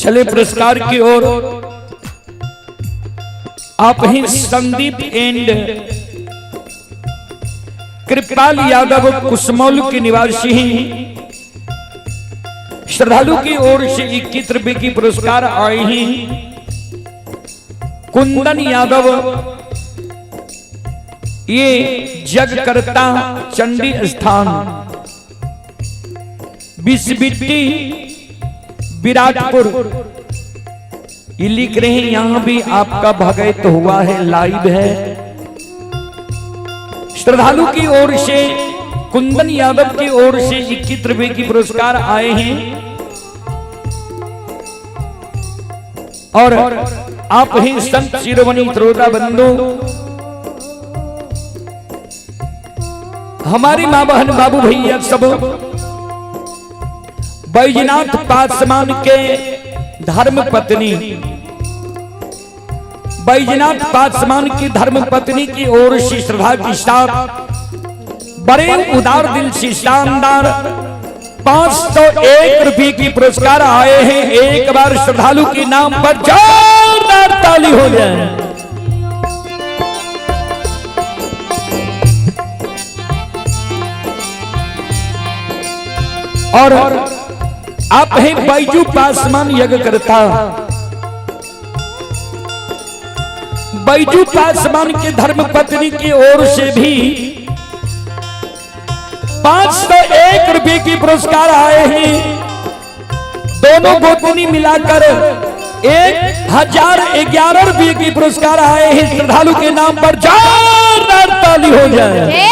चले पुरस्कार की ओर। आप ही संदीप एंड कृपाल यादव कुसमौल के निवासी हैं। श्रद्धालु की ओर से 21 रुपए की पुरस्कार आए हैं। कुंदन यादव ये जगकर्ता चंडी स्थान बिसबिट्टी विराटपुर ये लिख रहे हैं। यहां भी आपका भगत हुआ है, लाइव है। श्रद्धालु की ओर से कुंदन यादव की ओर से 21 रुपए की पुरस्कार आए हैं। और आप ही संत शिरोमणि त्रोता बंधु हमारी माँ बहन बाबू भैया सब बैजनाथ पासवान के धर्म पत्नी बैजनाथ पासवान की धर्म पत्नी की ओर से श्रद्धा के साथ बड़े उदार दिल से शानदार 501 रुपए की पुरस्कार आए हैं। एक बार श्रद्धालु के नाम पर जोरदार ताली हो जाए। और आप हैं बैजू पासवान यज्ञ करता। बैजू पासवान के धर्म पत्नी की ओर से भी 501 रुपए की पुरस्कार आए हैं। दोनों गोतनी मिलाकर 1011 रुपए की पुरस्कार आए हैं। श्रद्धालु के नाम पर जोरदार ताली हो जाए।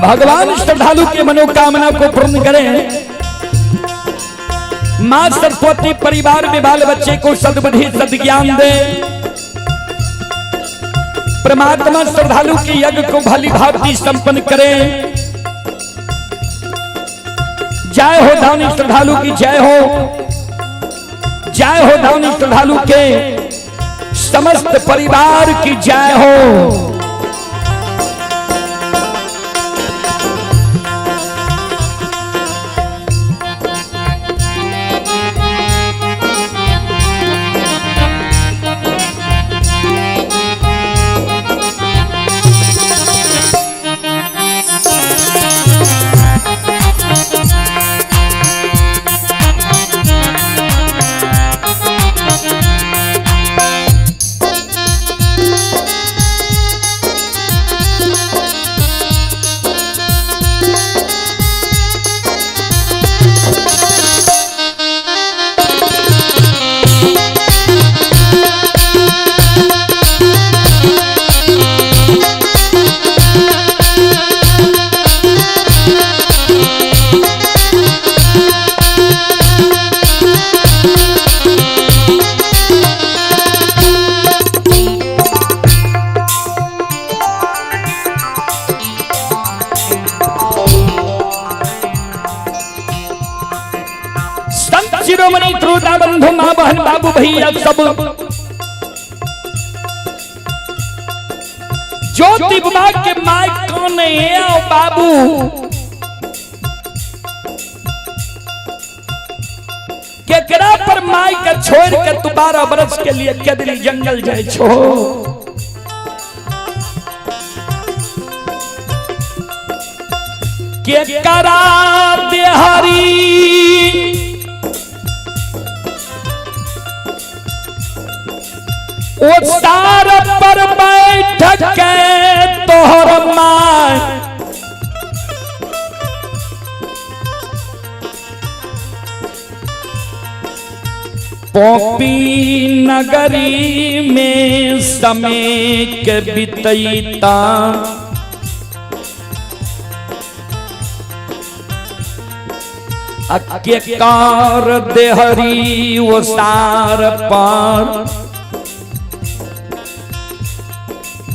भगवान श्रद्धालु की मनोकामना को पूर्ण करें। मां सरस्वती परिवार में बाल बच्चे को सद्बुद्धि सद्ज्ञान दे। परमात्मा श्रद्धालु के यज्ञ को भली भांति संपन्न करें। जय हो दानी श्रद्धालु की जय हो। जय हो दानी श्रद्धालु के समस्त परिवार की जय हो। संत शिरोमणि त्रुता बंधु माँ बहन बाबू भैया सब ज्योति बाबा के my कौन है आओ बाबू केकरा पर माई के छोड़ के तू 12 बरस के लिए केदली जंगल जाए छो। केकरा देहरी ओ सार पर बैठ के तोहर my Poppy नगरी में समय के बितैता। अकेकार देहरी वो सार पर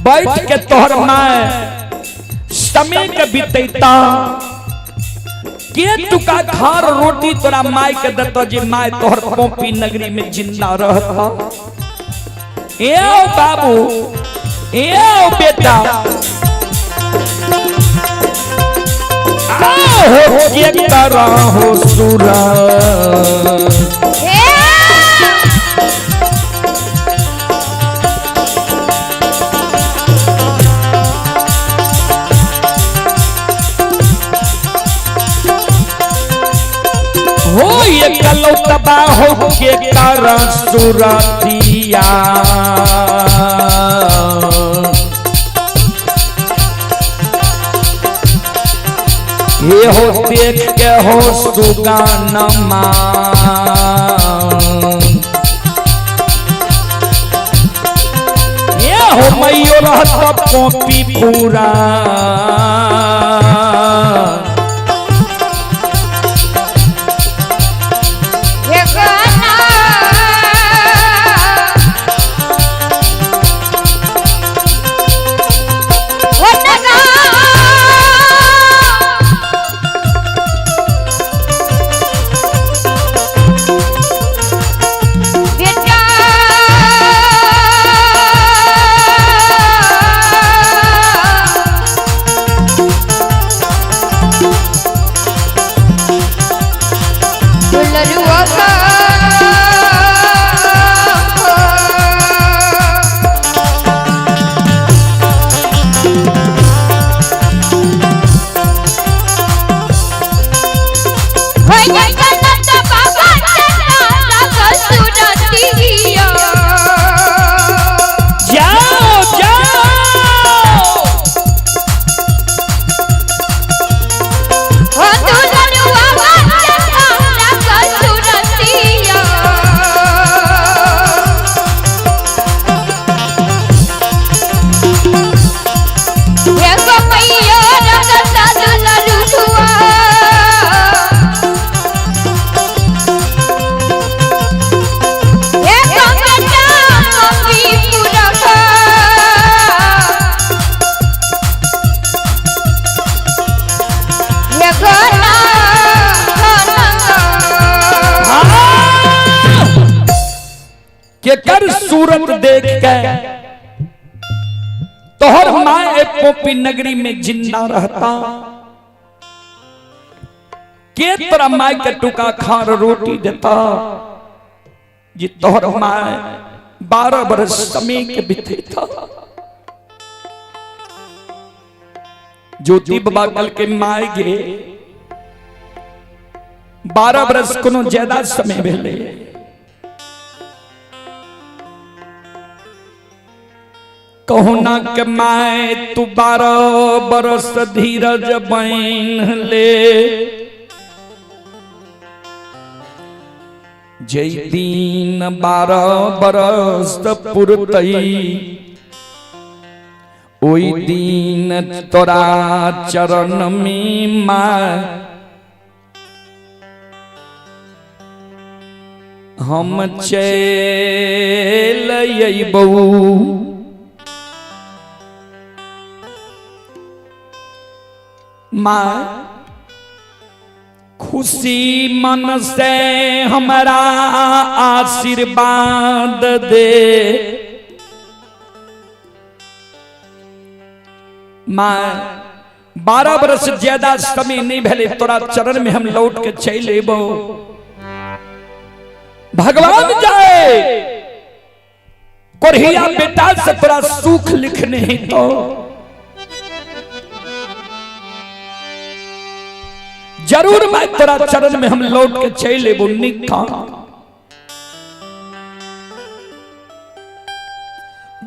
बैठ के तोहर my समय के बितैता। के तुका घर रोटी तोरा माय के देतो जे my तोहर पोपी नगरी में जिंदा रहता। ए बाबू, ए बेटा, आओ के करहो सूरत। हे हो ये कलौतबा हो के कर सूरतिया। ये हो देख के हो सुगानमा, ये हो मैयो रहत पोपी पूरा। हे गाना हो नगा बेटा दुलरुआ का जाओ जाओ। के कर सूरत देख के तोहर माँ एक पोपी नगरी में जिंदा रहता, के तोरा माय के टुका खार रोटी देता, जी तोहर माय 12 बरस समय के बीते था। ज्योति बाबा कल के माय गे 12 बरस कोनो ज्यादा समय भेले। कहुना के my तू 12 बरस धीरज बन ले, जय दिन 12 बरस पुरतई ओई दिन तोरा चरण में my हम चल अइबऊ। माँ खुशी मन से हमारा आशीर्वाद दे, माँ 12 बरस ज्यादा समय नहीं भेले तोरा चरण में हम लौट के चल अबो। भगवान जाए कोरिया बेटा से तोरा सुख लिखने ही तो जरूर मैं तोरा चरण में हम लौट के चल अबो। निका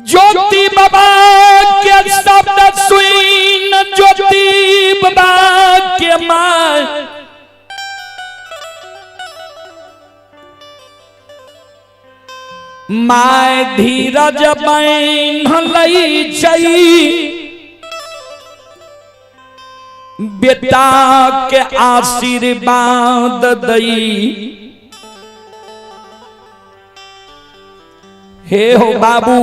ज्योति बाबा के शब्द सुन ज्योति बाबा के my my धीरज बान्ह छै, बेटा के आशीर्वाद दई। हे हो बाबू,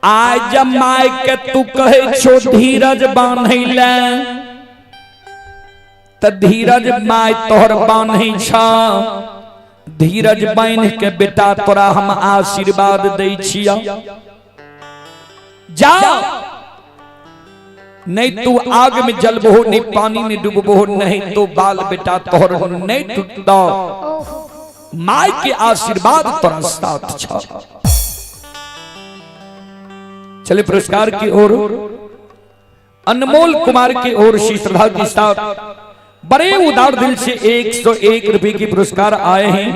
आज my के तू कहे छो धीरज बान्है ले, त धीरज my तोहर बान्है छ। धीरज बान्हि के बेटा तोरा हम आशीर्वाद दै छियौ, जा, नहीं तू आग में जलबहो, नहीं पानी में डूबबहो, नहीं तो बाल बेटा तोहर नहीं टूटतो। My के आशीर्वाद तोरा साथ छ। चले पुरस्कार की ओर। अनमोल कुमार की ओर से श्रद्धा के साथ बड़े उदार दिल से 101 रुपए की पुरस्कार आए हैं।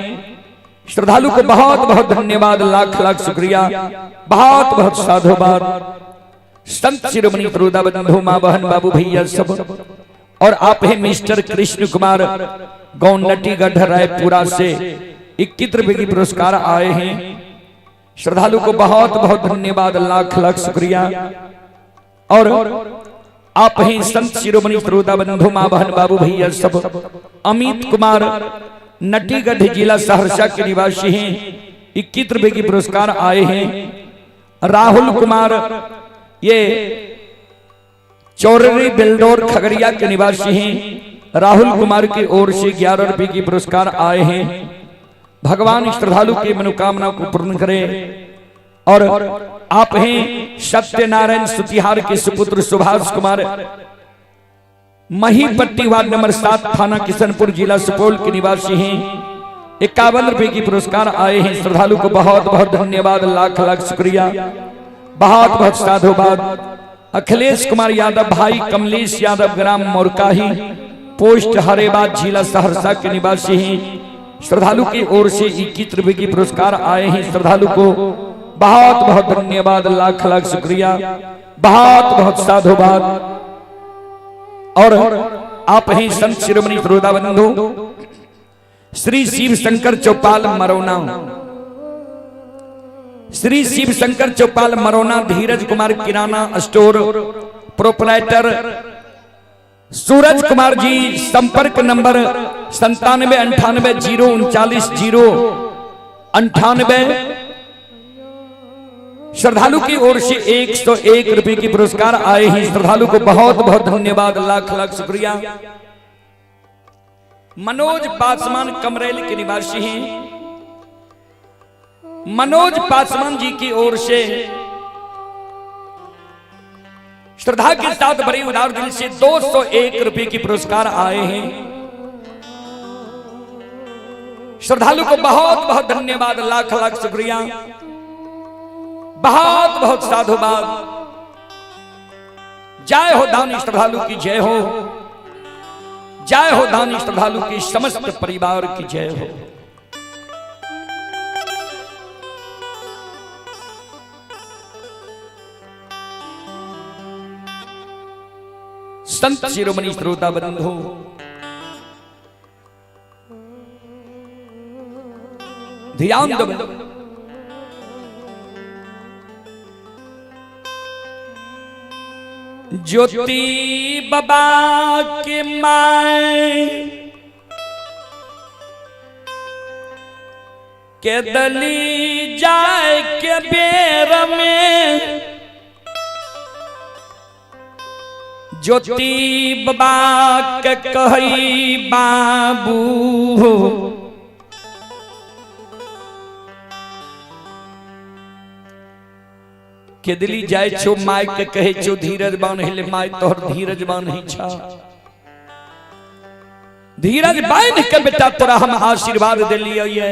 श्रद्धालु को बहुत बहुत धन्यवाद, लाख लाख शुक्रिया, बहुत बहुत साधुवाद। संत शिरोमणि त्रोदा बंधु, माँ बहन बाबू भैया सब, और आप हैं मिस्टर कृष्ण कुमार गांव नटीगढ़ रायपुरा से 21 रुपए की पुरस्कार आए हैं। श्रद्धालु को बहुत बहुत धन्यवाद, लाख लाख शुक्रिया। और आप हैं संत शिरोमणि श्रोता बंधु, माँ बहन बाबू भैया सब, अमित कुमार नटीगढ़ जिला सहरसा के निवासी हैं, 21 रुपए की पुरस्कार आए हैं। राहुल कुमार ये चौररी बिल्डोर खगड़िया के निवासी हैं, राहुल कुमार की ओर से 11 रुपए की पुरस्कार आए हैं। भगवान श्रद्धालु की मनोकामना को पूर्ण करें। और आप हैं सत्यनारायण सुतिहार के सुपुत्र सुभाष कुमार महीपट्टी वार्ड नंबर 7 थाना किशनपुर जिला सुपौल के निवासी हैं, 51 रुपए की पुरस्कार आए हैं। श्रद्धालु को बहुत बहुत धन्यवाद, लाख लाख शुक्रिया, बहुत बहुत साधुवाद। अखिलेश कुमार यादव भाई कमलेश यादव ग्राम मोरकाही पोस्ट हरेबाद जिला सहरसा के निवासी हैं, श्रद्धालु की ओर से 21 रुपए की पुरस्कार आए हैं। श्रद्धालु को बहुत बहुत धन्यवाद, लाख लाख शुक्रिया, बहुत बहुत साधुवाद। और आप हैं संत शिरोमणि श्रोता बंधु श्री शिव शंकर चौपाल मरौना, श्री शिव शंकर चौपाल मरौना, धीरज कुमार किराना स्टोर प्रोपराइटर सूरज कुमार जी, संपर्क नंबर 97 98 0 39 0 98। श्रद्धालु की ओर से 101 रुपए की पुरस्कार आए हैं। श्रद्धालु को बहुत बहुत धन्यवाद, लाख लाख शुक्रिया। मनोज पासवान कमरेल के निवासी हैं। मनोज पासवान जी की ओर से श्रद्धा के साथ बड़ी उदार दिल से 201 रुपए की पुरस्कार आए हैं। श्रद्धालु को बहुत बहुत धन्यवाद, लाख लाख शुक्रिया, बहुत बहुत साधुवाद। जय हो दानी श्रद्धालु की जय हो, जय हो दानी श्रद्धालु की समस्त परिवार की जय हो। संत शिरोमणि श्रोता बंधु, ध्यान दो। ज्योति बाबा के my के दली जाए के बेर में, ज्योति बाबा के कही बाबू केदली जाय छो, my के कहे छो धीरज बान हिले, my तोहर धीरज बान ही छा, धीरज बान के बेटा तोरा हम आशीर्वाद देलियो ये,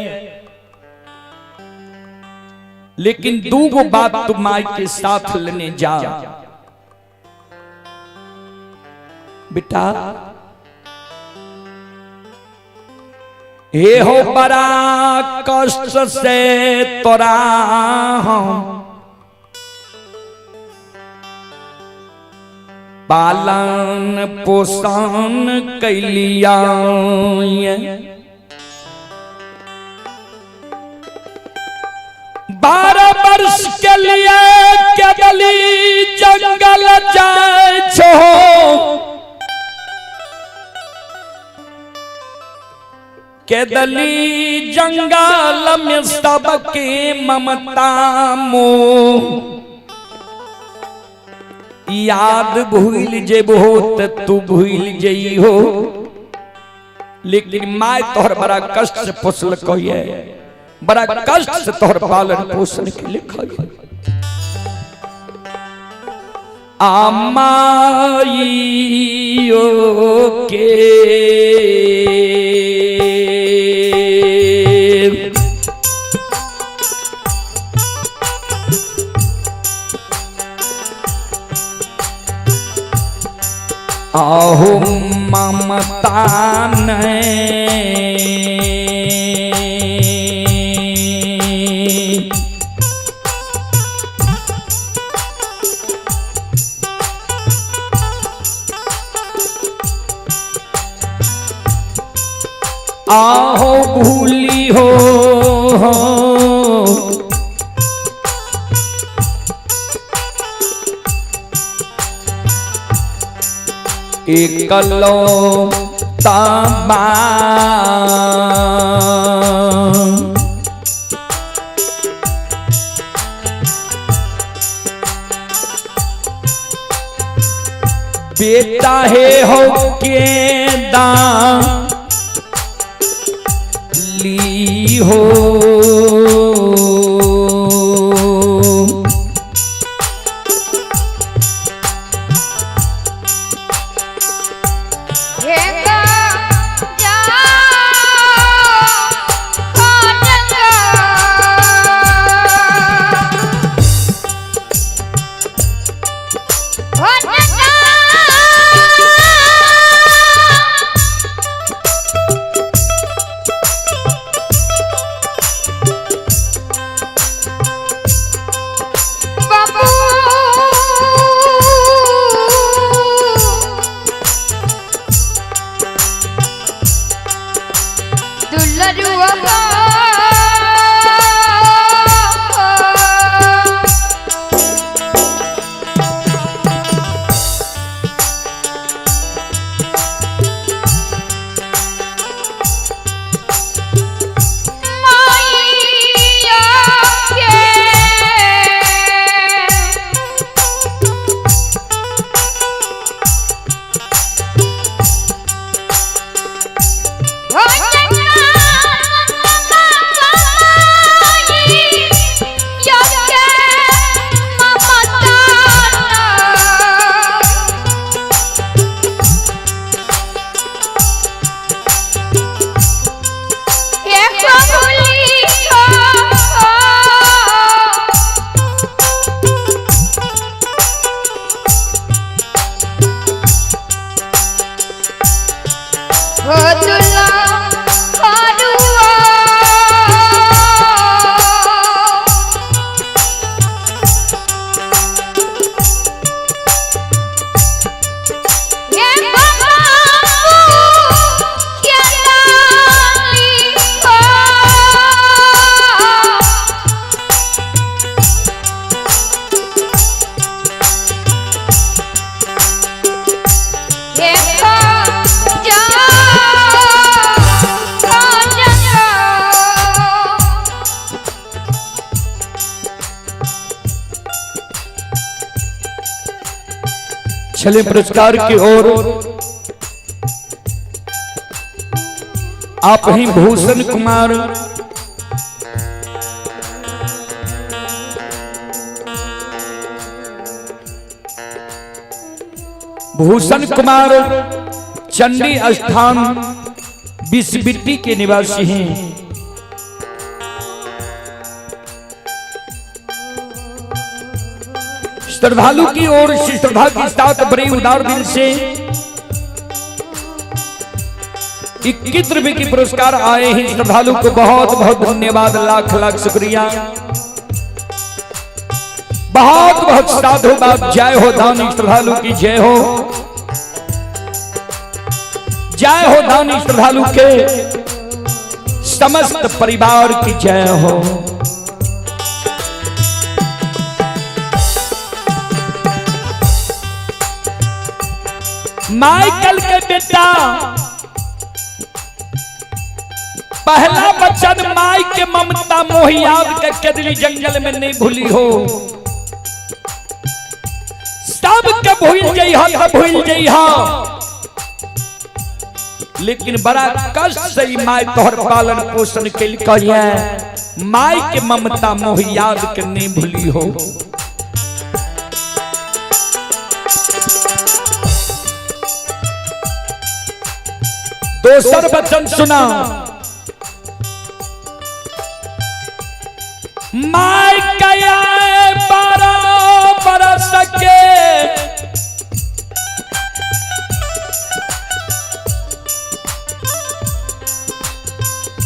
लेकिन दूगो बात तू my के साथ लेने जा बेटा। हे हो बड़ा कष्ट से तोरा हम पालन पोषण कैलिया, 12 वर्ष के लिए केवली जंगल जाय छो, केदली जंगल में सबके ममता मोह, याद भूल जेबहो त तू भूल जइहो, लेकिन my तोहर बड़ा कष्ट से पोसल कहिए, बड़ा कष्ट से तोहर पालन पोषण के लिखा। आमाइयो के आहो ममता ने आहो भूली हो एकलो तबा बेटा हे हो के दा ली हो चले पुरस्कार की ओर। आप ही भूषण कुमार भूषण कुमार चंडी स्थान बिसबिट्टी के निवासी हैं। श्रद्धालु की ओर से श्रद्धा के साथ बड़े उदार दिल से 21 रुपए के पुरस्कार आए हैं। श्रद्धालु को बहुत बहुत धन्यवाद, लाख लाख शुक्रिया, बहुत बहुत साधुवाद। जय हो दानी श्रद्धालु की जय हो, जय हो दानी श्रद्धालु के समस्त परिवार की जय हो। माइकल के बेटा पहला बचन माई के ममता मोह याद करके दिली जंगल में नहीं भूली हो। सब के भूल जइहा त भूल जइहा, लेकिन बड़ा कष्ट से ई माय तोहर पालन पोषण केलकै है। माय के ममता मोह याद के नहीं भूली हो। दोसर वचन सुना, my कया 12 बरस के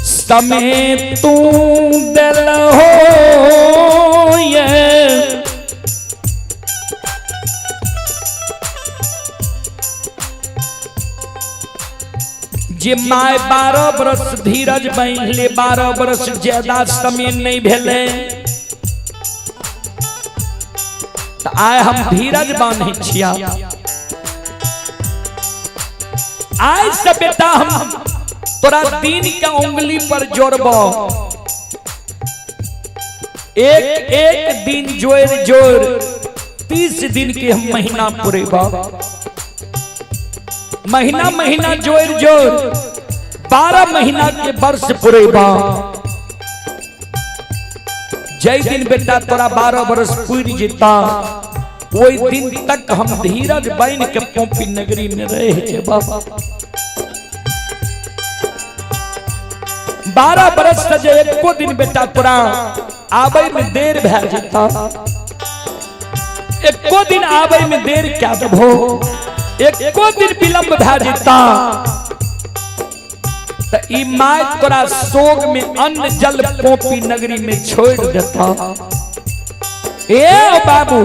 समय तू दिल हो ये जे my 12 बरस धीरज बांधले, 12 बरस ज्यादा समय नहीं भेले, त आय हम धीरज बांधे छिया। आय से बेटा हम तोरा दिन के उंगली पर जोड़बो, एक एक दिन जोड़ जोड़ 30 दिन के हम महीना पुरेबा, महीना महीना जोड़ जोड़ 12 महीना के वर्ष पुरेबा। जय दिन बेटा तोरा 12 बरस पुर जेता, ओई दिन तक हम धीरज बन के पोपी नगरी में रह जेबा। 12 बरस से जे एको दिन बेटा तोरा आबै में देर भए जेता, एको दिन आबै में देर क्या देबो, एको दिन विलंब भए जेता, त ई my तोरा शोक में अन्न जल पोपी नगरी में छोड़ देता। ए बाबू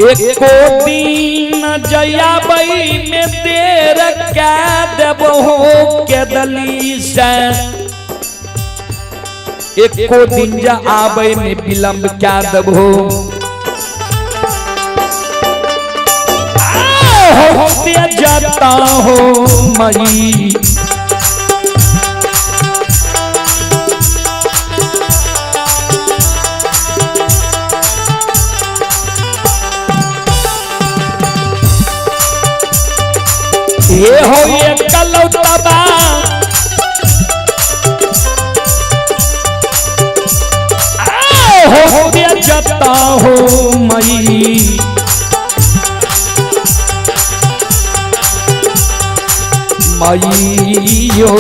एको दिन जयाबै में देर कै देबो के दली से, एको दिन जा आबै में विलंब क्या देबो। होते जाता हो मई ये हो ये कलौतबा होते जाता हो मई मईयो।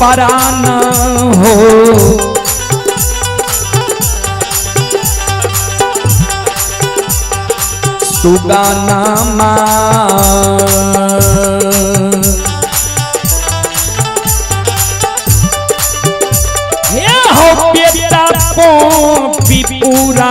पराना हो सुगाना माँ हो बेटा पोपी पूरा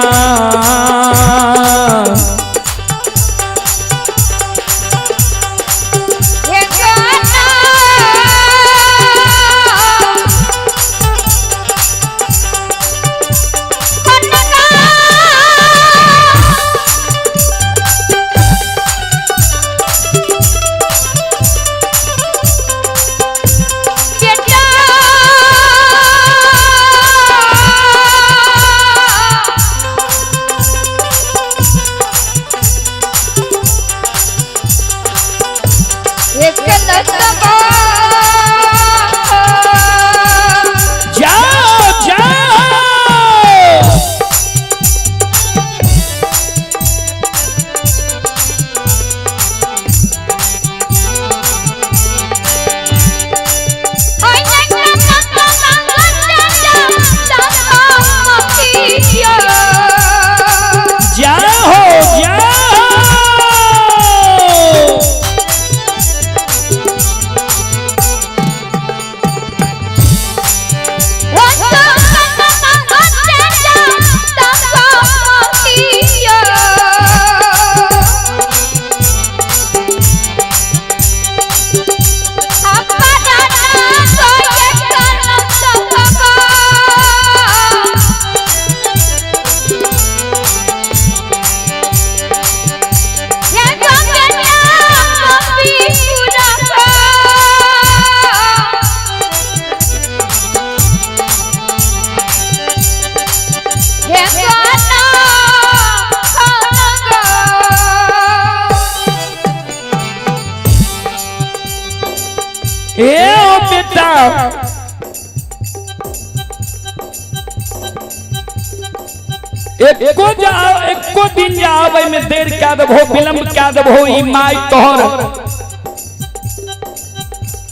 एको जा एको दिन जा आवे में देर क्या देबहो, विलंब क्या देबहो, ई माई तोहर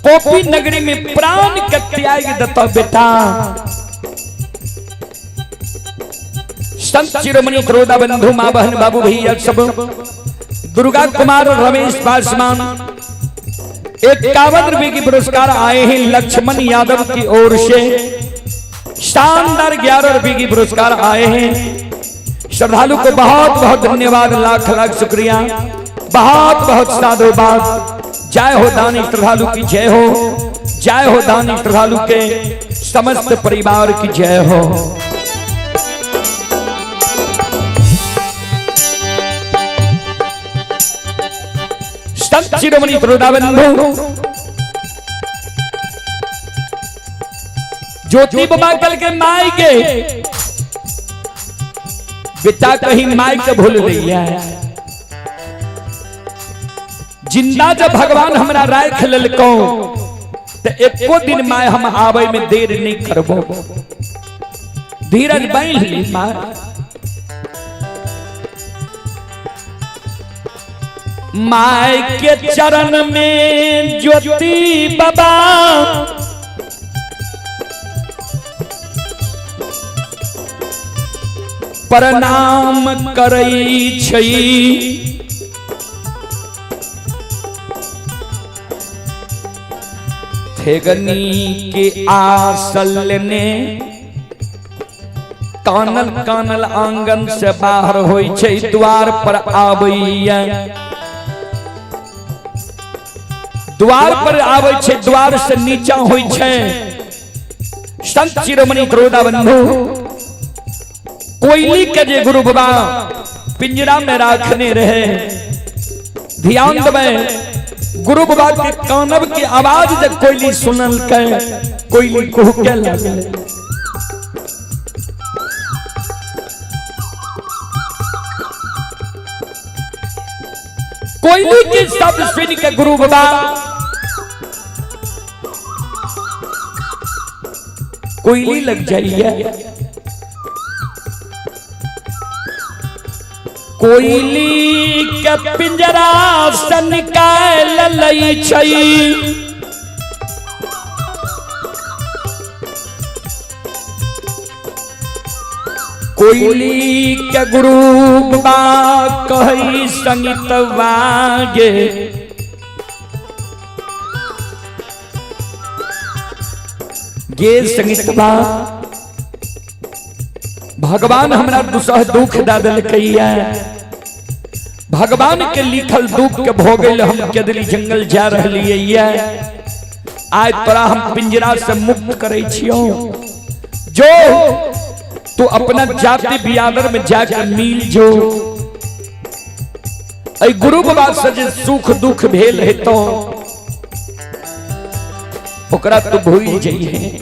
कोपी नगरी में प्राण के त्याग देता बेटा। संत शिरोमणि क्रोधा बंधु माँ बहन बाबू भैया सब, दुर्गा कुमार और रमेश पासवान 51 रुपए की पुरस्कार आए हैं लक्ष्मण यादव की ओर से। शानदार 11 रुपए की पुरस्कार आए हैं। श्रद्धालु को बहुत बहुत धन्यवाद, लाख लाख शुक्रिया, बहुत बहुत साधुवाद। जय हो दानी श्रद्धालु की जय हो, जय हो दानी श्रद्धालु के समस्त परिवार की जय हो। संत शिरोमणि बंधु ज्योति बाबा कल के माई के बेटा कहीं माई के भूल गई है। जिंदा जब भगवान हमरा राख लेलको तो एको दिन my हम आवे में देर नहीं करबो। धीरज बांध ली my. My के चरण में ज्योति बाबा प्रणाम करई छई। ठेगनी के आसल ने कानल कानल आंगन से बाहर होई छै, द्वार पर आबैया, द्वार पर आबै छै, द्वार से नीचा होई छै। संत शिरोमणि क्रोधा बंधु कोयली के जे गुरु बाबा पिंजरा में राखने रहे, ध्यान देबै, गुरु बाबा के कानब की आवाज जब कोयली सुनल के कोयली कुहके लगल। कोयली के शब्द सुन के गुरु बाबा कोयली लग जाइए। कोयली के पिंजरा से निकाल लई छई, कोयली के गुरु बाबा कही संगीत वागे, गे संगीत बा भगवान हमरा दुसह दुख दा देलकैया। भगवान के लिखल दुख के भोगल हम केदली जंगल जा रहलियै। आज तोरा हम पिंजरा से मुक्त करै छियौ, जो तू अपना जाति बियादर में जाकर मिल जो। ऐ गुरु बाबा से जे सुख दुख भेल हेतो ओकरा तू भूल जइहे।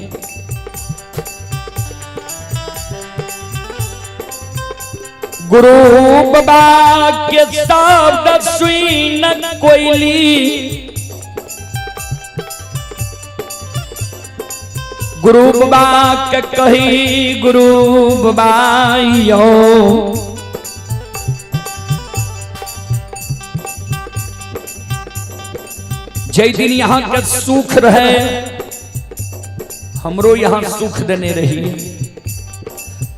गुरु बाबा के शब्द सुन कोयली, गुरु बाबा के कही गुरु बाबा यो, जय दिन यहाँ के सुख रहे हमरो यहाँ सुख देने रही।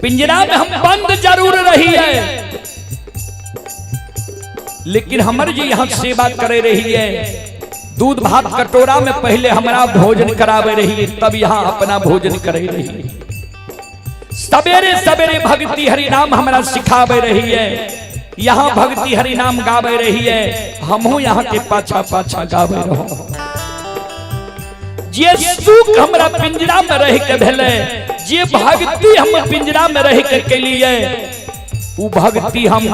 पिंजरा में हम बंद जरूर रही है, लेकिन हमर जी यहाँ सेवा करे रही है। दूध भात कटोरा में पहले हमारा भोजन करावे रही है, तब यहाँ अपना भोजन करे रही है। सवेरे सवेरे भक्ति हरि नाम हमारा सिखावे रही है, यहाँ भक्ति हरि नाम गावे रही है, हमहू यहाँ के पाछा पाछा गावे रहो। जे सुख हमरा पिंजरा में रह के भेले, जे भक्ति हम पिंजरा में रह के कैलिए, उ भक्ति हम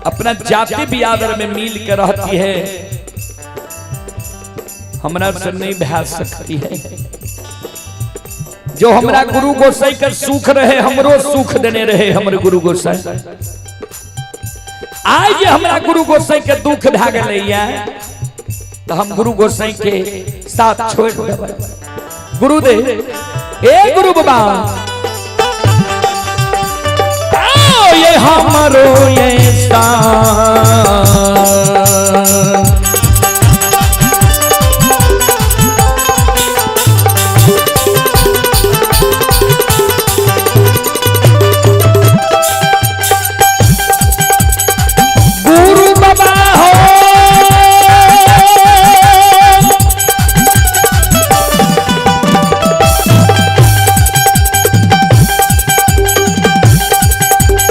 अपना जाति बियादर में मिल के रहती है, हमरा से नहीं भा सकती है। जो हमरा गुरु गोसाई के सुख रहे हमरो सुख देने रहे हमर गुरु गोसाई। आज हमरा गुरु गोसाई के दुख भा गेलैया तो हम गुरु गोसाई के साथ छोड़ देबै। गुरुदेव, ए गुरु बाबा, आओ ये हमरो ये साथ। गुरु बाबा हो,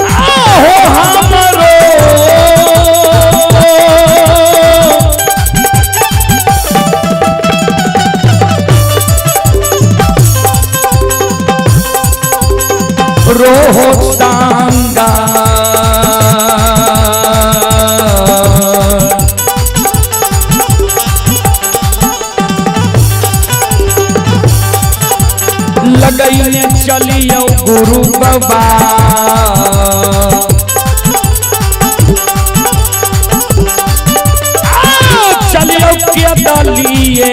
आहो हमरो रोहो सांगा। लगैने चलियो गुरु बाबा, आओ चलियो क्या दलिए।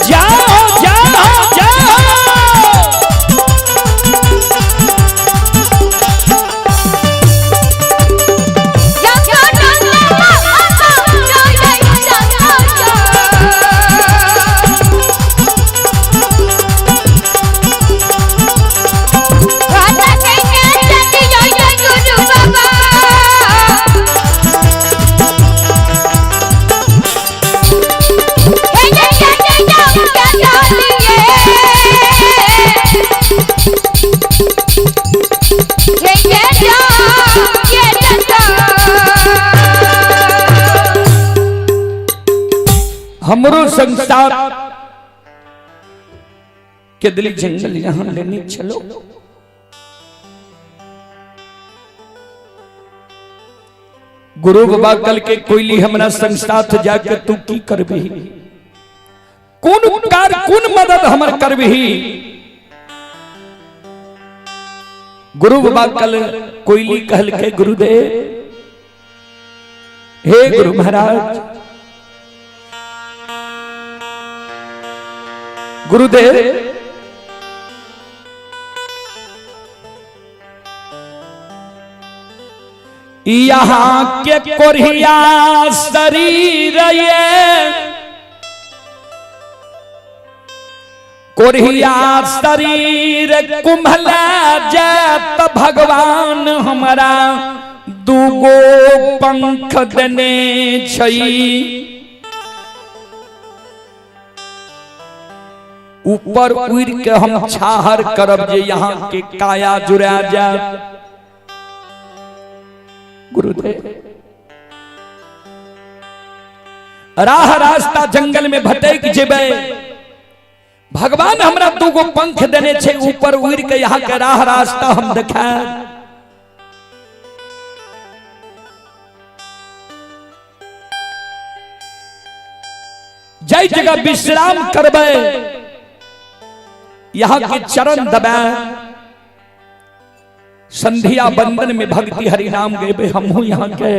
जाओ जाओ जाओ। हमरो संसार के दिल जंगल यहां लेने चलो। गुरु बाबा कल के कोयली हमरा संग साथ जाके तू की करबही, कोन उपकार कोन मदद हमर करबही। गुरु बाबा कल कोयली कहल के गुरुदेव, हे गुरु महाराज, गुरुदेव यहाँ के कोरिया शरीर ये, कोरिया शरीर कुम्हला जात, भगवान हमारा दूगो पंख देने छई। ऊपर उड़ के हम छाहर करब जे यहाँ के काया जुड़ा जाए। गुरुदेव राह रास्ता जंगल में भटक जेबै, भगवान हमरा दूगो पंख देने छे, ऊपर उड़ के यहाँ के राह रास्ता हम देखाए। जय जगह विश्राम करबै, यहाँ के चरण दबाए, संध्या बंदन में भक्ति हरिनाम गेबे, हमहू यहाँ के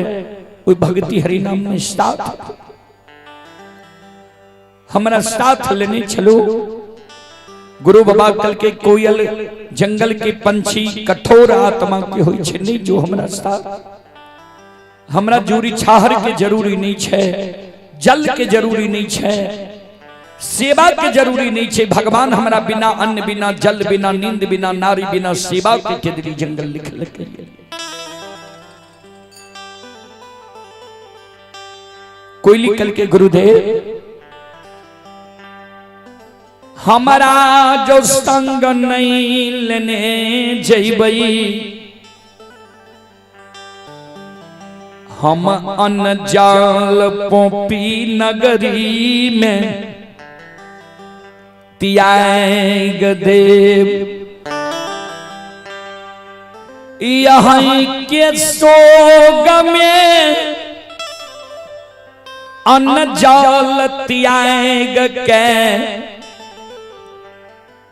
कोई भक्ति हरिनाम में साथ हमरा साथ लेने चलो। गुरु बाबा कल के कोयल जंगल के पंछी कठोर आत्मा के होई छे, नहीं जो हमरा साथ, हमरा जूरी छाहर के जरूरी नहीं छे, जल के जरूरी नहीं छे, सेवा के जरूरी नहीं छे। भगवान हमरा बिना अन्न, बिना जल, बिना नींद, बिना नारी, बिना सेवा के केदली जंगल लिखल के। कोई लिखल के गुरुदेव हमारा जो संग नहीं लेने जइबई, हम अनजाल पोपी नगरी में त्याग देव। यहाँ के सोग में अनजाल त्याग के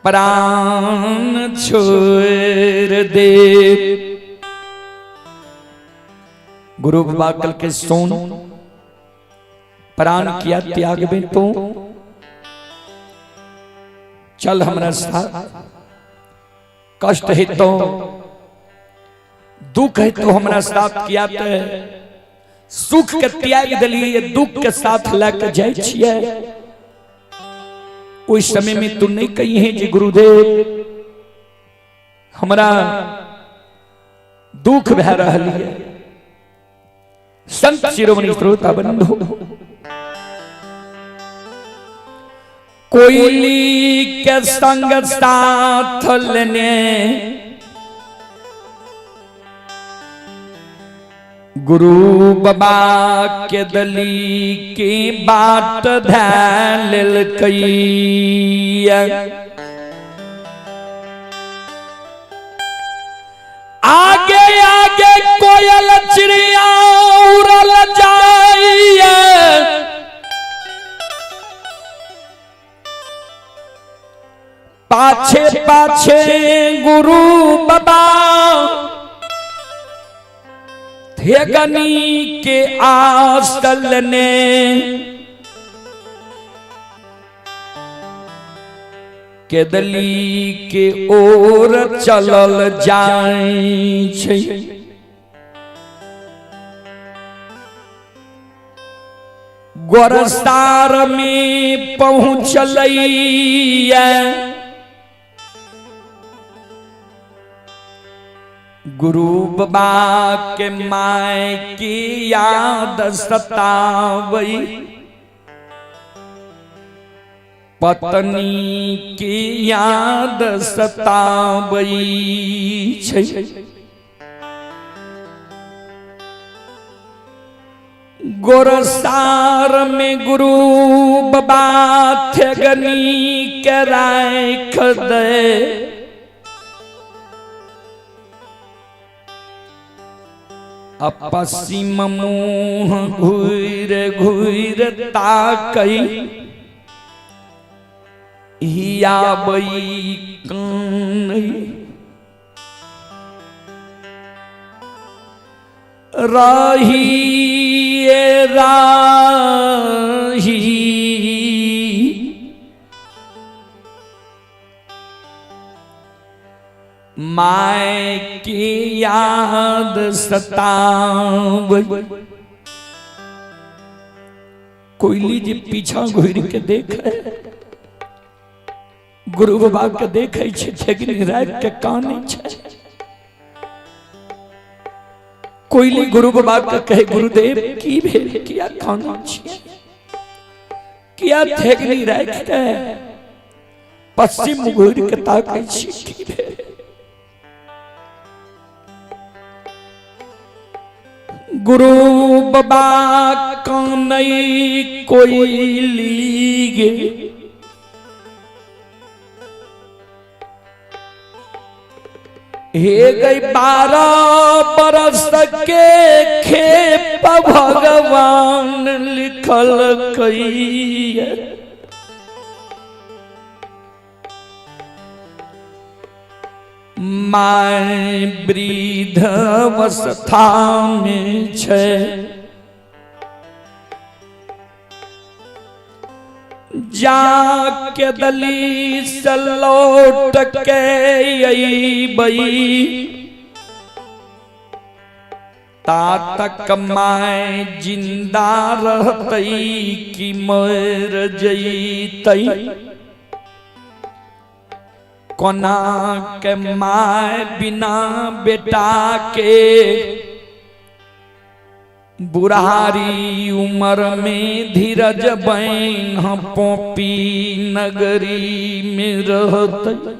प्राण छोड़ दे। गुरु बाबा कल के सोन प्राण किया त्याग में तो चल हमरा साथ, कष्ट है तो दुख है तो हमरा साथ किया ते सुख के त्याग दिलिए, दुख के साथ लैके जाय छियै। ओहि समय में तू नहीं कही है जे गुरुदेव हमरा दुख भए रहल है। संत शिरोमणि श्रोता बंधु, कोयली के संग साथ लेने गुरु बाबा के दली के बाट धैल आगे आगे कोयल चिड़िया उड़ल जाइए, पाछे पाछे गुरु बाबा थेगनी के आसल ने केदली के ओर चलल जाय छै। गोरसार में पहुँचलैया गुरु बाबा के my की याद सतावई, पत्नी की याद सतावई छै। गोरसार में गुरु बाबा थेगनी के राख दे, पश्चिम मुँह घूर घूर ताकई हियाबई कानई रही राही my की याद सताव। कोयली जी पीछा घूर के देख गुरु बाबा के देखे छे, ठेकनी राख के काने छे। कोयली गुरु बाबा के कहे गुरुदेव की भेल, किया काने छे, किया ठेकनी राख के पश्चिम घूर के ताकै छी, की भेल? गुरु बाबा कानई कोयली गे, हे गई 12 बरस के खेप भगवान लिखल कई my वृद्ध अवस्था में छे, जाके दली से लौट के अइबई। ता तक my जिंदा रहतई कि मर जईतई। कोना के my बिना बेटा के बुढ़ारी उम्र में धीरज बैन पोपी नगरी में रहतई।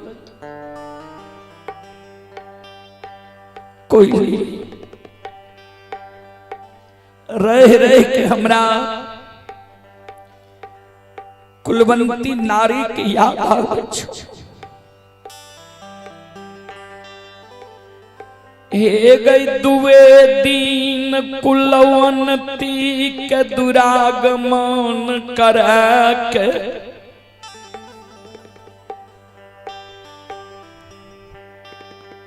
कोई रह रह के हमरा कुलवंती नारी के याद आबै छौ। हे गई दुए दिन कुलवंती के दुरागमन करा के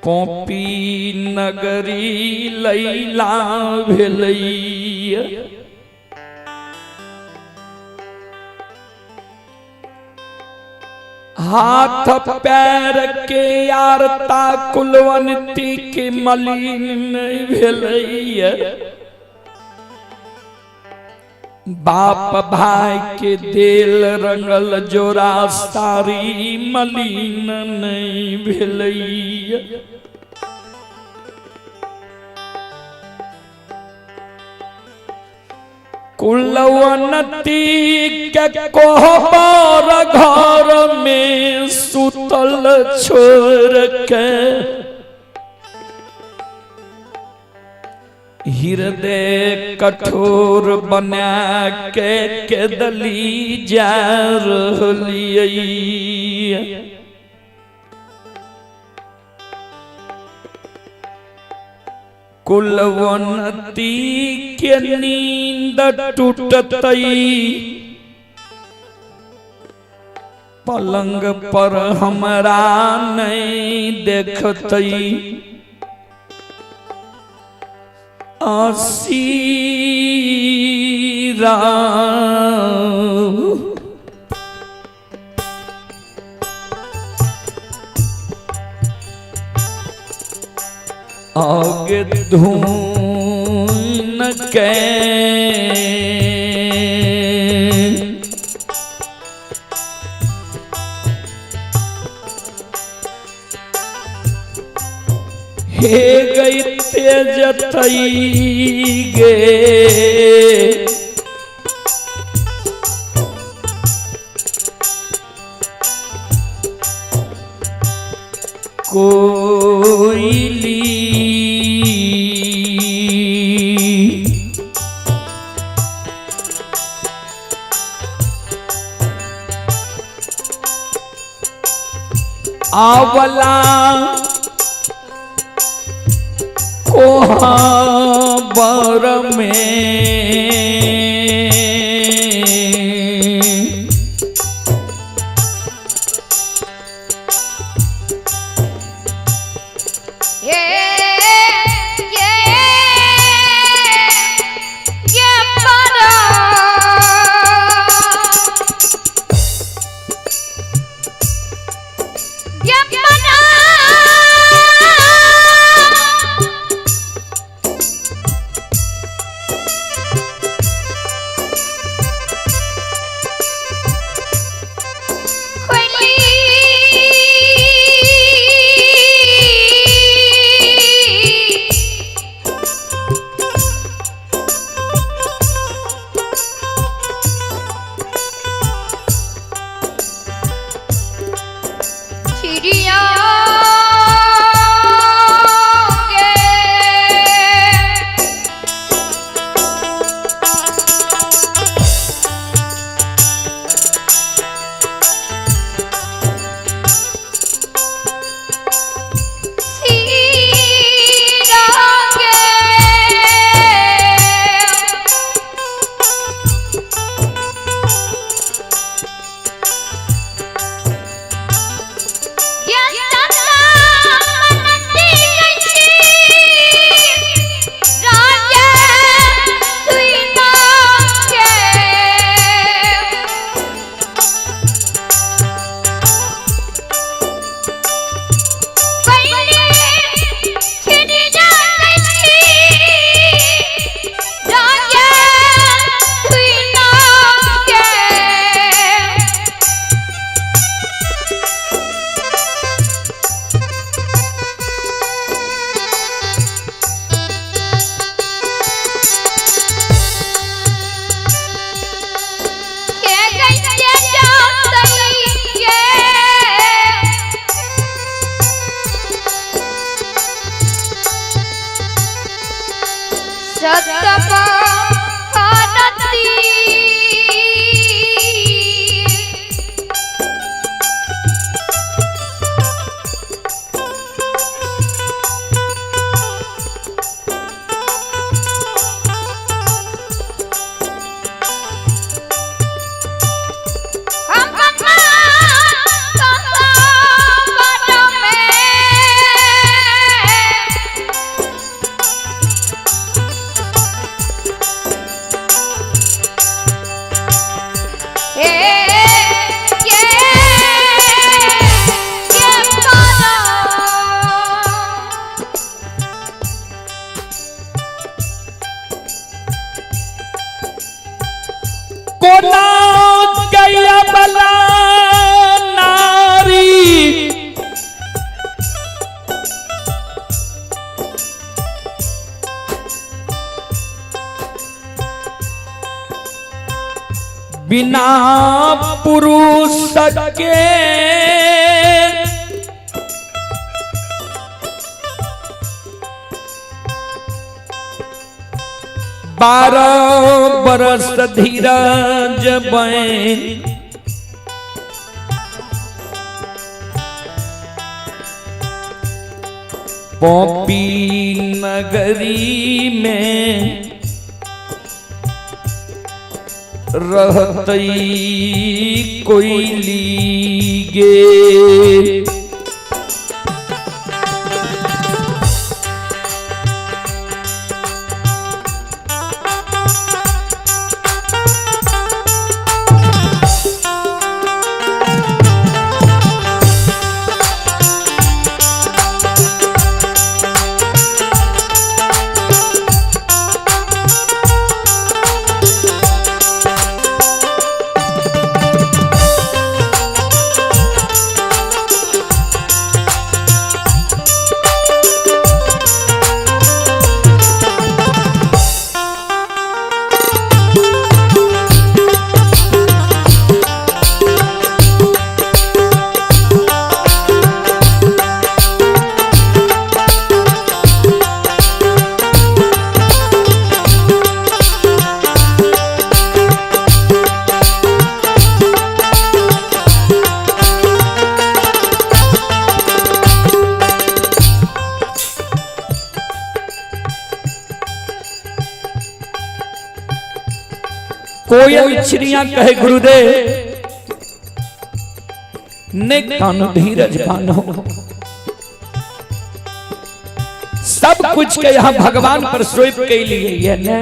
पोपी नगरी लैला भेलैया। हाथ पैर के आरता कुलवंती के मलिन नहीं भेलैया। बाप भाई के दिल रंगल जोरा सारी मलिन नहीं भेलैया। कुलवंती के कोहबर घर में सुतल छोड़ के हृदय कठोर बना के केदली जा रहलियै। कुलवंती के नींद टूटतई पलंग पर हमरा नहीं देखतई। आसीरा आगे धून के हे गई तेजतई गे। कोयली आवला कोहबर में ये ये ये परा ये परा चिड़िया के सीरा के Yeah. बिना पुरुष के 12 बरस धीरज बैन पॉपी नगरी में रहतई कोई गे। कोयल चिड़िया कहे गुरुदेव ने कान धीरज बानो, सब कुछ के यहां भगवान पर सौंप के लिए ये ने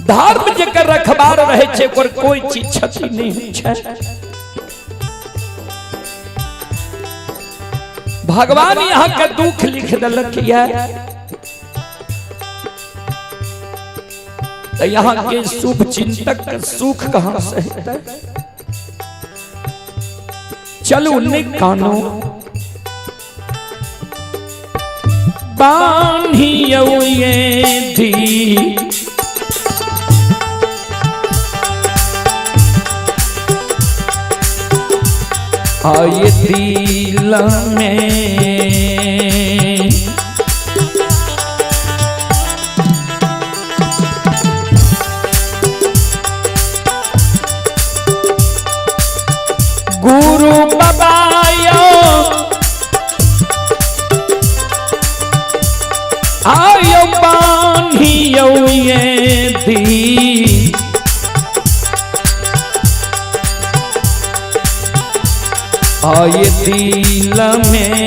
धर्म जकर रखबार रहे छे ओकर कोई चीज क्षति नहीं होइ छे। भगवान यहाँ के दुख लिख दलक ये तो यहाँ के शुभ चिंतक के सुख कहां से हेतै? चलू ने कानो बान्हियौ ये धी आये दिल में गुरु बाबायो आयो बान्हियो ये धी आये दिल में।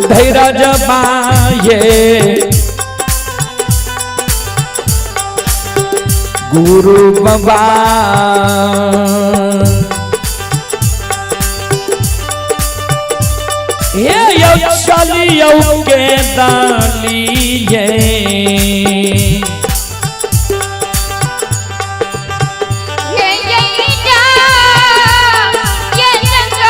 धैरज बाये गुरु बाबा ये यो चलियो के दालिए ये जा ये नंगा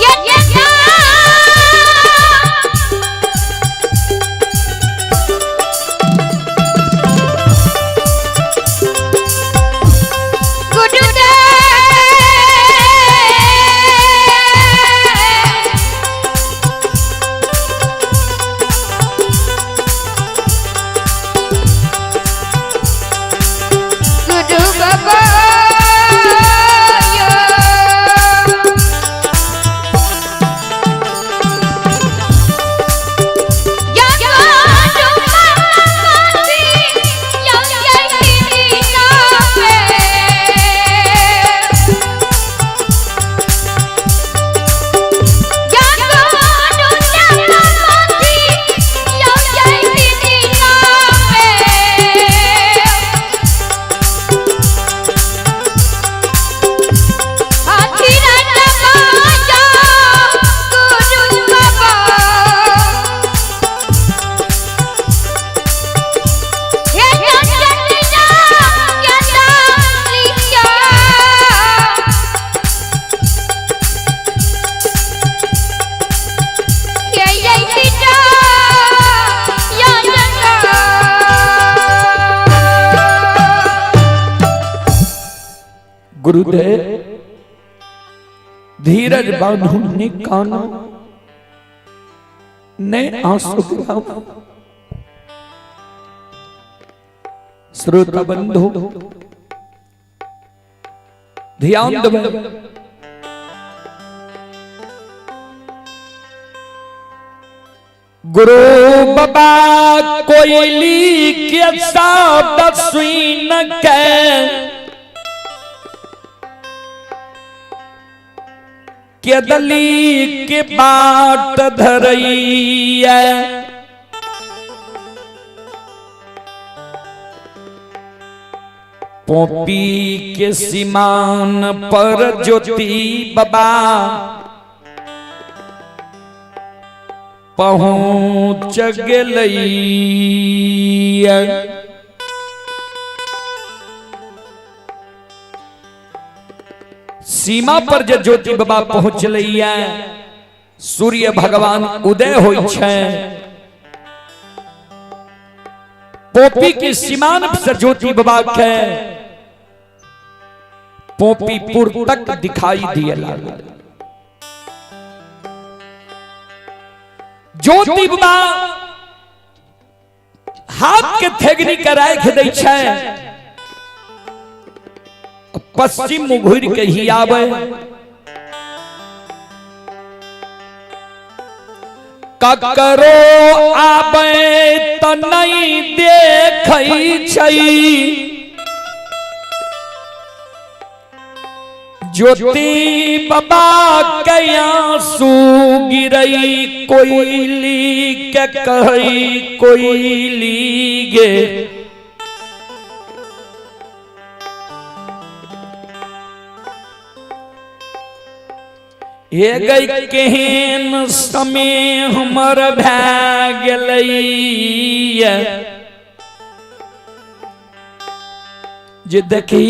ये जा गुरुदेव। गुरुदेव धीरज बांधू ने कानो ने आंसू गिराओ। श्रोता बंधु ध्यान देबै। गुरु बाबा कोयली के शब्द सुन के केदली के बाट धरैया, पोपी के सीमान पर ज्योति बाबा पहुंच गेलैया। सीमा पर जे ज्योति बाबा पहुंचलैया, सूर्य भगवान उदय होइ छै। पोपी के सीमान से ज्योति बाबा के पोपीपुर तक दिखाई दिए लागल। ज्योति बाबा हाथ के थेगनी के राख दै छै, पश्चिम मुँह घुरि के ही आवे। ककरो आवे त नहीं देखै छै, ज्योति बाबा के आंसू गिरई कोयली के कहई कोयली गे। हे गई केहन समय हमर भए गेलैया, जे देखी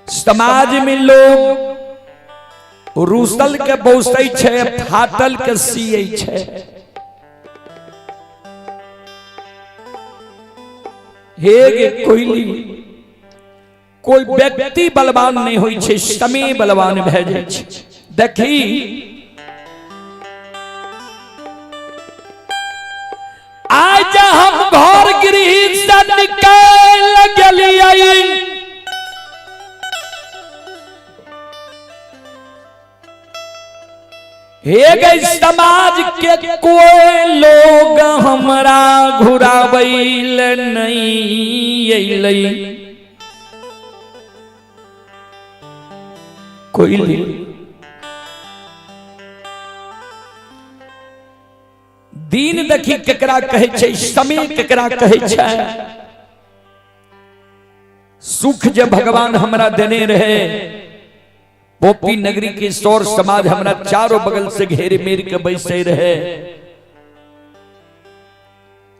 समाज में लोग रूसल के बौसै छै, फाटल के सियै छै। हे गे कोयली, कोई व्यक्ति बलवान नहीं होइ छै, समय बलवान भए जाइ छै। देखी आज हम घर गृह से निकल गेलियै, हे गई समाज के कोई लोग हमरा घुराबै ले नहीं अयलै। कोई दिन देखी केकरा कहै छै, समय केकरा कहै छै। सुख जे भगवान हमरा देने रहे, पोपी नगरी के सौर समाज हमरा चारों बगल से घेर मेर के बैसे रहे,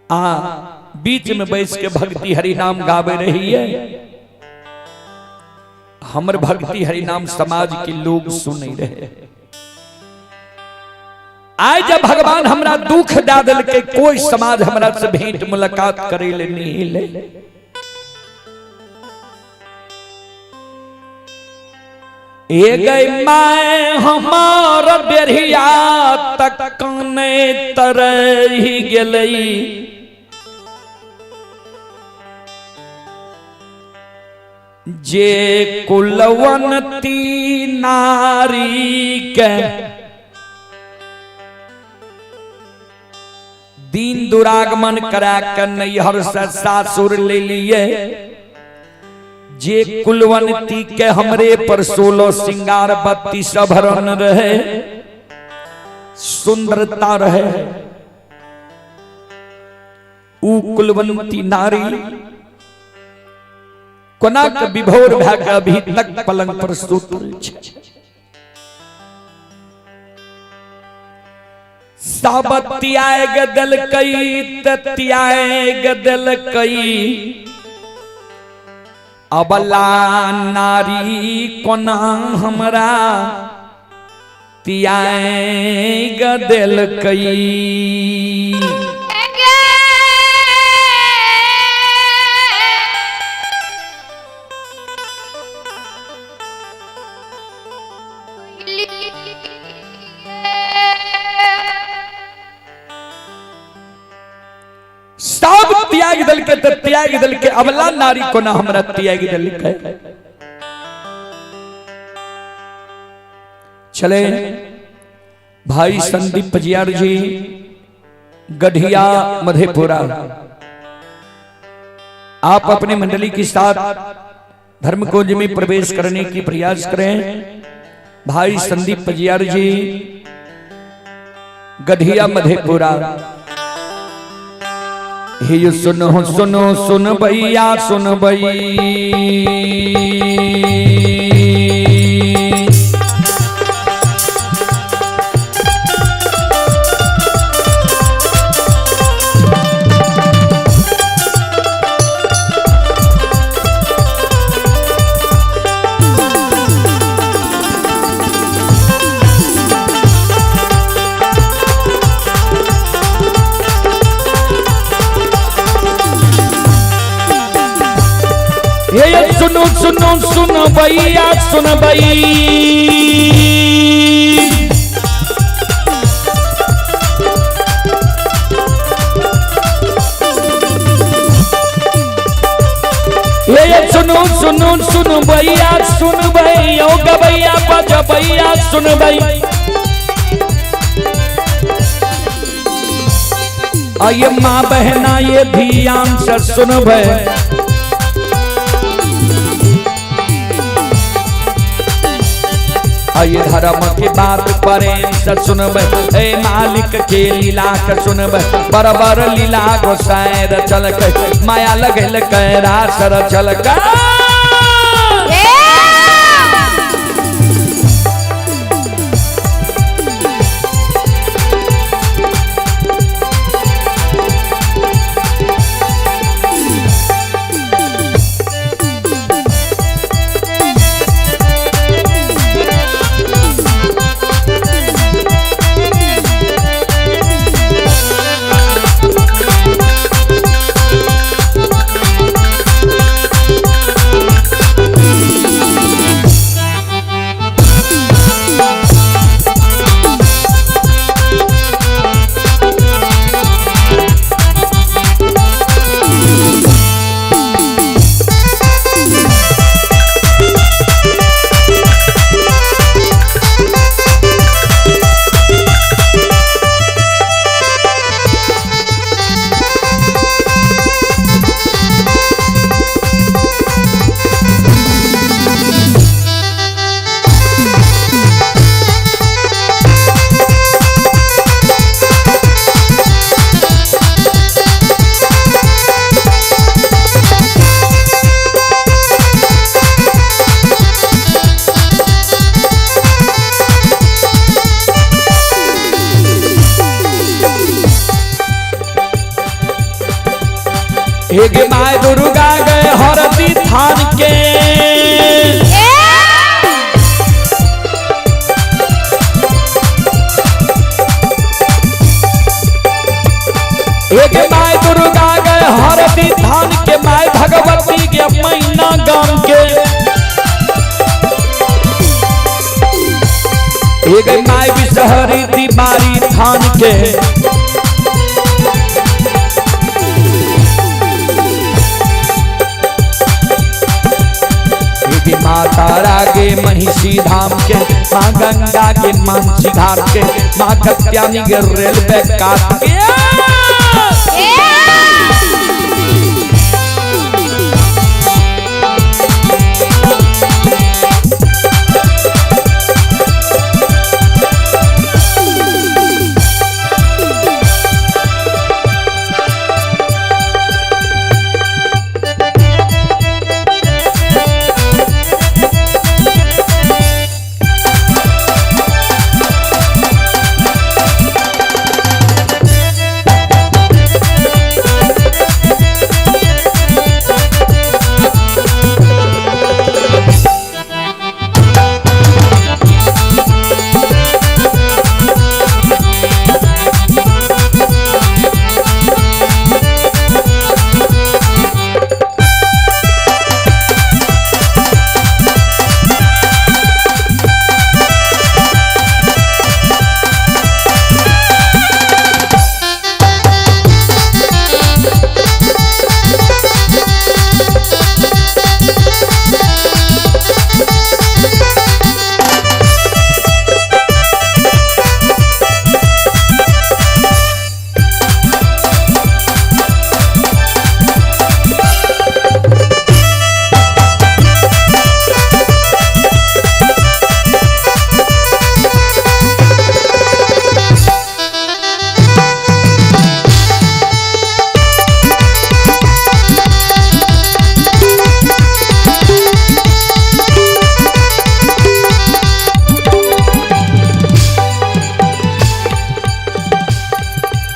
आ बीच में बैस के भक्ति हरिनाम गावे रही है। हमर भक्ति हरिनाम समाज के लोग सुने रहे। आइ जब भगवान हमरा दुख दे देलकै, कोई समाज हमरा से भेंट मुलाकात करे ले नहीं ले। ए गई my हमार बेरिया तक कने तरही गेलई, जे कुलवंती नारी के दीन दुरागमन करा के नैहर से सासुर ले लिए, जे कुलवंती के हमरे पर 16 सिंगार 32 भरन रहे, सुंदरता रहे, ऊ कुलवंती नारी कोना के विभोर भए के अभी तक पलंग पर सुतल छै। सब त्याग देलकै त त्याग देलकै, अबला नारी कोना हमरा त्याग देलकै। सब त्याग दलके त त्याग दलके, अबला नारी कोना हमरा त्याग दलके। चले भाई संदीप पजियार जी, गढ़िया मधेपुरा, आप अपनी मंडली के साथ धर्मकुंज में प्रवेश करने की प्रयास करें। भाई संदीप पजियार जी, गढ़िया मधेपुरा। हे सुनो सुनो सुन भैया सुन भई, ये सुनो सुनो सुन भैया सुन भई, ये सुनो सुनो सुन भैया सुन भई, ओ गबैया बज भैया सुन भई। आये माँ बहना ये ध्यान से सुन भई, आये धर्म के बात प्रेम से सुनबै, ए मालिक के लीला के सुनबै, बराबर लीला गोसाई रचलक, माया लगल कै रास रचलक। एक my Durga गए हरदी थान के, एक my Durga गए हरदी थान के, my Bhagwati के मैना गाम के, एक my Bishahari दीवारी थान के। माँ तारा के महिषी धाम के, माँ गंगा के मानसी घाट के, माँ कत्यानी के रेलवे काट के।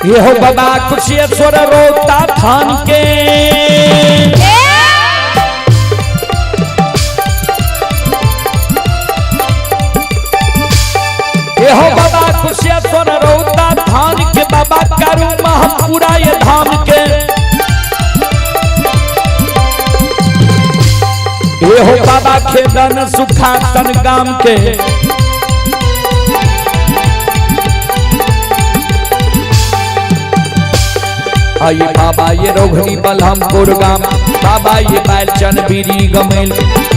ये हो बाबा कुशेश्वर रोता थान के। ये हो बाबा कुशेश्वर रोता थान के, बाबा करू महपुरा ये धाम के। ये हो बाबा खेदन सुखासन गाम के। आइए बाबा ये रोघनी बलहमपुर गाम, बाबा ये बैलचन बीरी गमेल,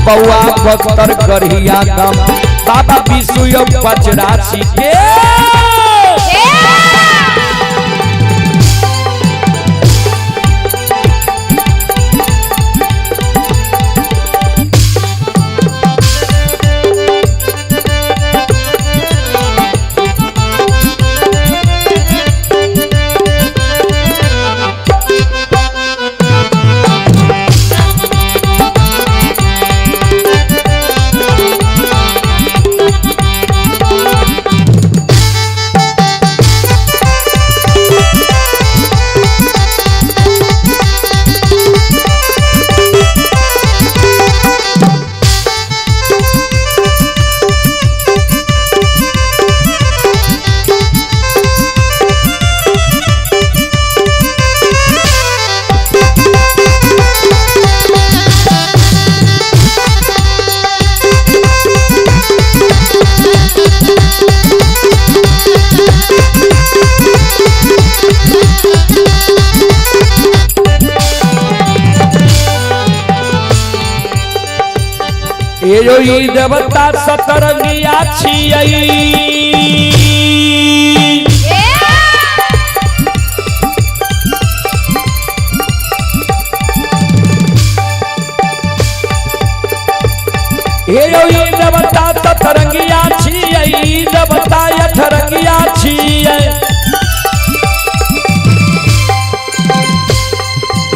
बउआ बख्तर करहिया गाम, बाबा विसुय पचरासी के। ये जो ई देवता सतरंगिया छियै। ये जो ई देवता सतरंगिया छियै, ई देवता अठरंगिया छियै।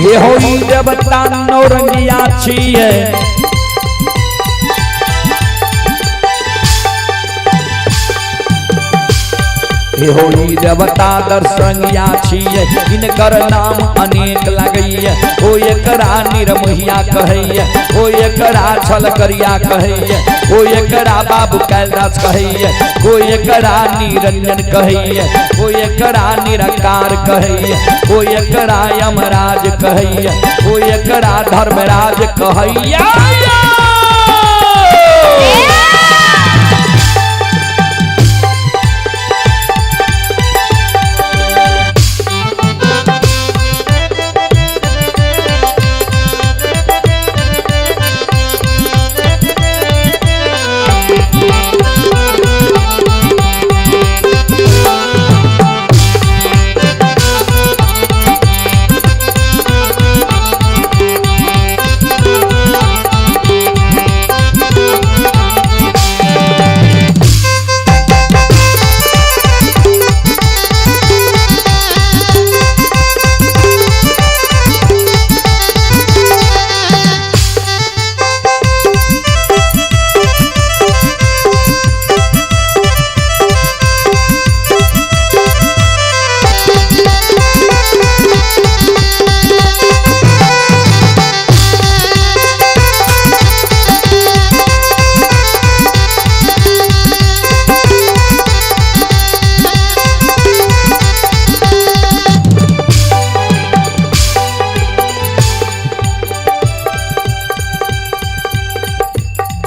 ये हो ई देवता नौरंगिया छियै। हो ई देवता दर्शनिया छियै, इनकर नाम अनेक लगैया। ओ एकरा निरमोहिया कहैया, ओ एकरा छलकरिया कहैया, ओ एकरा बाबू कैलाश कहैया, ओ एकरा निरंजन कहैया, ओ एकरा निराकार कहैया, ओ एकरा यमराज कहैया, ओ एकरा धर्मराज कहैया।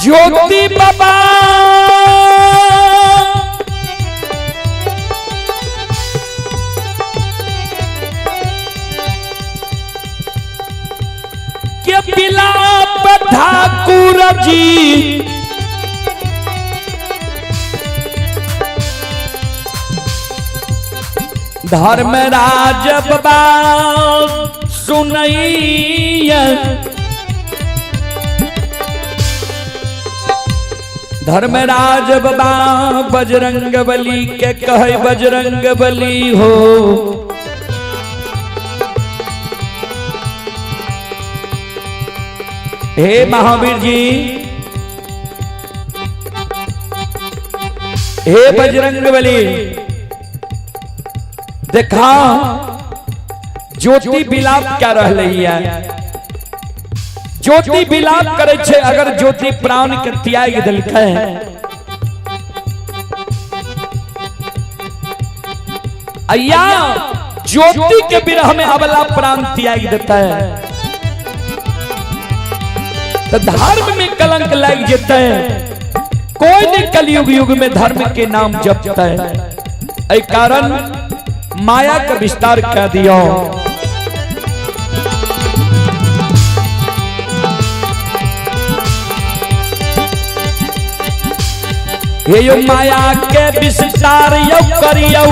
ज्योति बाबा के बिलाप ठाकुर जी, धर्मराज बाबा सुनैया, धर्मराज बाबा बजरंग बली के कहे बजरंग बली हो। हे महावीर जी, हे बजरंग बली, देखा ज्योति विलाप क्या रहले है, ज्योति विलाप करे छे। अगर ज्योति प्राण के त्याग दिलकै अय्या ज्योति के विरह में अबला प्राण त्याग देता है तो धर्म में कलंक लग जाता है। कोई नहीं कलयुग युग में धर्म के नाम जपता है। ऐ कारण माया का विस्तार कर दियो। ये यो माया के विस्तार यो करियो,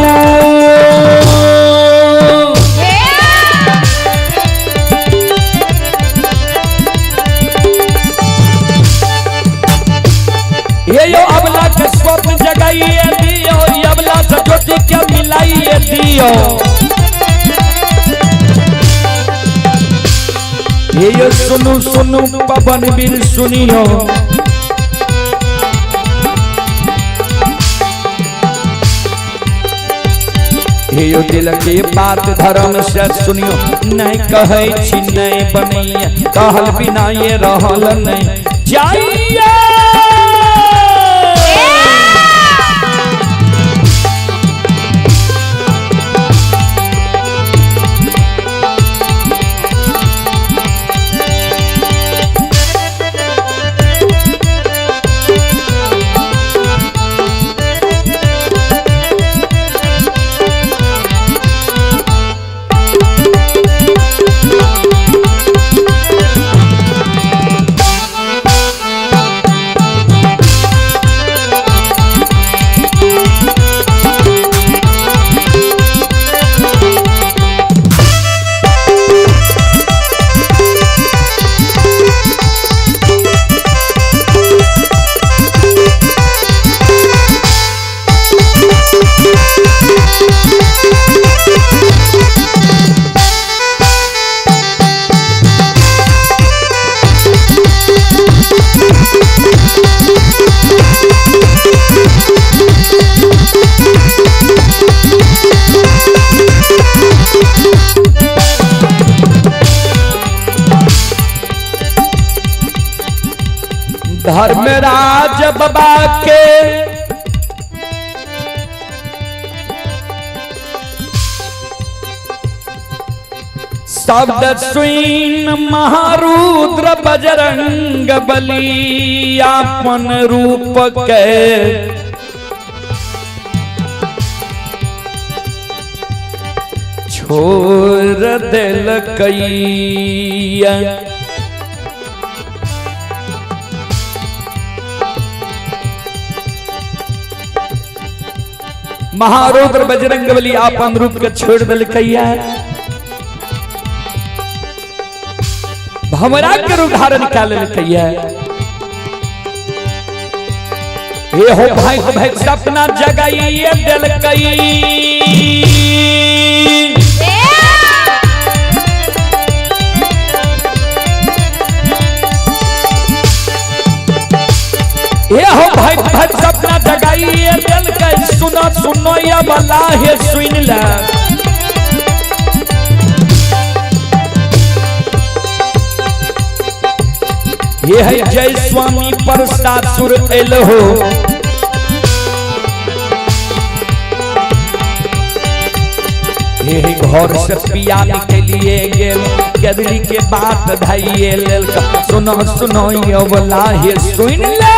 ये यो अबला के स्वप्न जगाइए दियो, अबला से ज्योति के मिलाइए दियो। ये यो सुनु सुनु पवन वीर सुनियो, हे यो दिल के बात धर्म से सुनियो। नहीं कहै छी नहीं बनैया, कहल बिना ये रहल नहीं जाइए। धर्मराज बाबा के शब्द सुन महारुद्र बजरंग बली आपन रूप के छोड़ दिलकैया। महारुद्र बजरंग बली आपन रूप के छोड़ दिलकैया, भमरा के रूप धारण कर लेलकैया। ये हो भाई भाई सपना जगाइए दिलकई। ये हो भाई भाई सपना जगाइए दिलकई, सुनो सुनो या बला हे सुन ले। ये है जय स्वामी पर सासुर एल हो, ये है घर से पिया निकलिए गेल, गदली के बात धाइए लेल। सुनो सुनो यो बला हे सुन ले।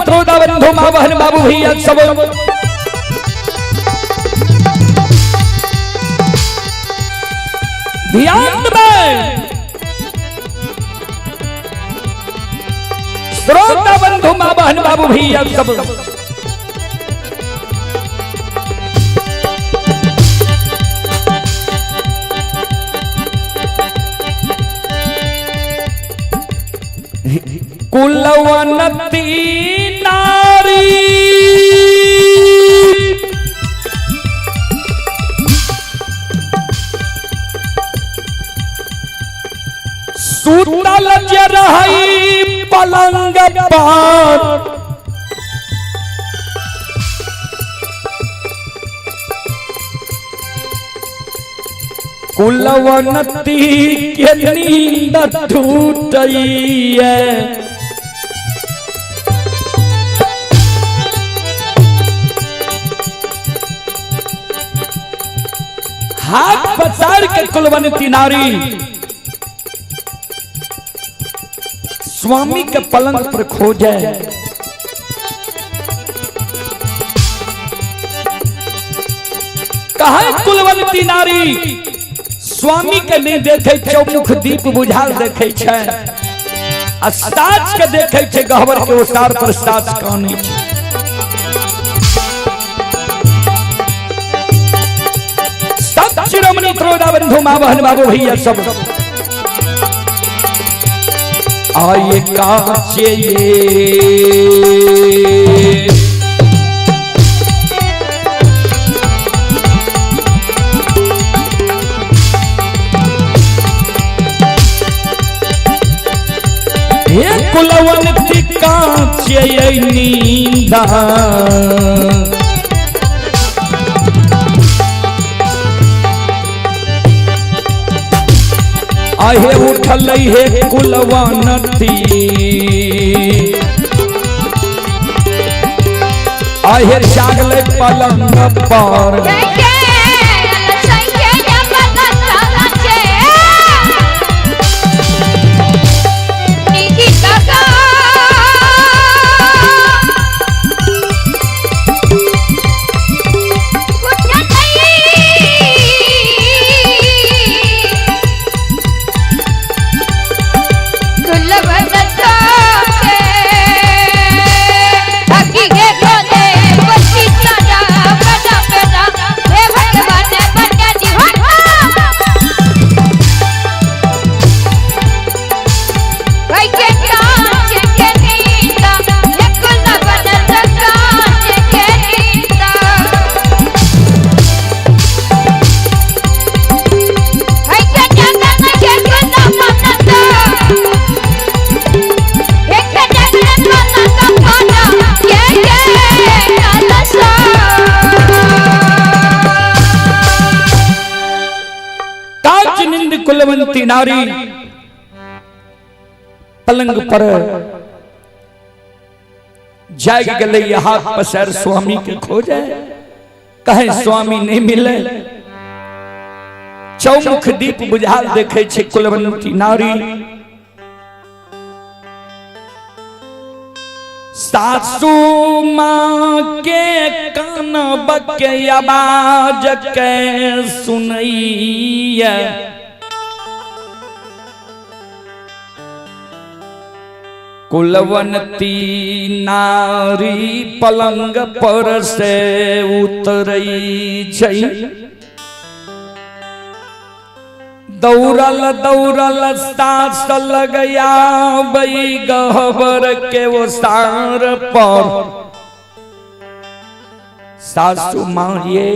त्रोदा बंधु माँ बहन बाबू भैया सब ध्यान देबै। श्रोता बंधु माँ बहन बाबू भैया सब कुलवंती नारी सुतल जे रहई पलंग पर कुलवंती के नींद टूटैया। हाथ पसार के कुलवंती नारी स्वामी के पलंग पर खोजे। कहा कुलवंती नारी स्वामी के नहीं देखे, चौमुख दीप बुझाल देखे छै आ साच के देखे छै गहबर के ओसार पर साच कानै छै। सब शिरोमणि त्रोदा बंधु माँ बहन बाबू भैया सब आये काचे हे कुलवंती काचे नींदा आहे उठल हे कुलवंती आहे जागले पलंग पर। कुलवंती नारी पलंग पर जाग गले हाथ पसार स्वामी के खोजे, कहे स्वामी नहीं मिले। चौमुख दीप बुझाल देखे छे कुलवंती नारी। सासू माँ के कान बके आवाज के सुनैया, कुलवंती नारी पलंग पर से उतरई छै। दौड़ल दौड़ल सास लगया बई गहबर के ओसार पर। सासू माँ ये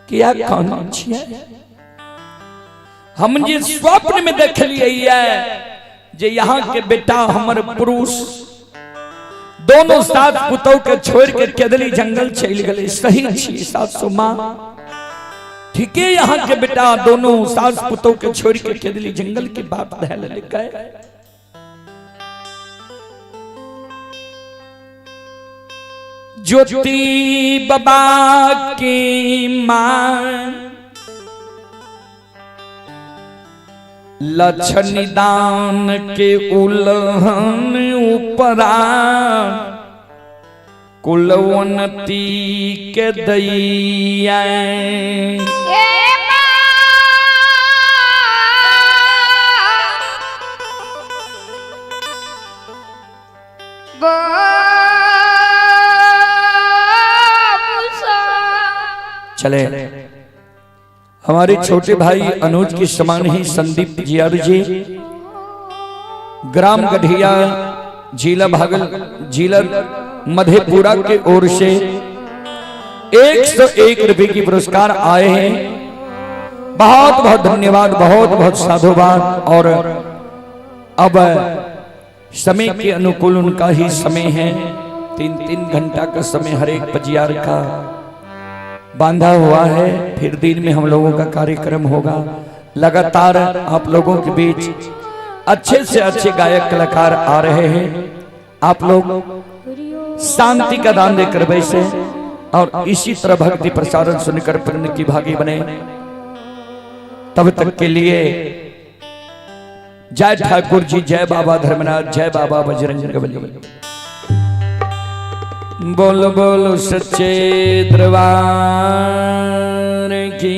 क्या कहना छियै, हम जे स्वप्न में देखलियै जे यहाँ के बेटा हमर पुरुष दोनों सास पुतोह के छोड़ के केदली जंगल चल गए। सही छी सासू माँ, ठीक है, यहाँ के बेटा दोनों सास पुतोह के छोड़ के केदली जंगल के बात धैल लेके। ज्योति बाबा की मां लछन दान के उलहन उपरा कुलवंती के दैया। चले हमारे छोटे भाई अनुज के समान ही संदीप जियारू जी, ग्राम गढ़िया, जिला भागल, जिला मधेपुरा के ओर से 101 रुपए की पुरस्कार आए हैं। बहुत बहुत धन्यवाद, बहुत बहुत साधुवाद। और अब समय के अनुकूल उनका ही समय है, 3-3 घंटा का समय हर एक पजियार का बांधा हुआ है। फिर दिन में हम लोगों का कार्यक्रम होगा। लगातार आप लोगों के बीच अच्छे से अच्छे गायक कलाकार आ रहे हैं। आप लोग शांति का दान देकर बैसे और इसी तरह भक्ति प्रसारण सुनकर पुण्य की भागी बने। तब तक के लिए जय ठाकुर जी, जय बाबा धर्मनाथ, जय बाबा बजरंगबली। बोल बोल सच्चे दरबार की।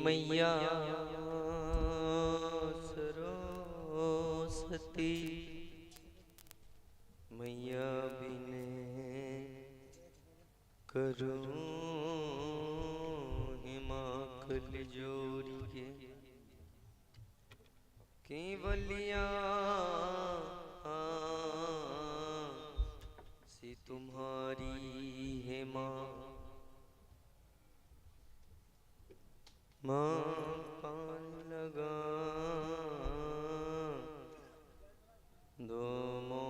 मैया सरस्वती मैया बिने करूँ हिमाकल जोड़िए केवलिया सी तुम्हारी है माँ। माँ पान लगा दो मो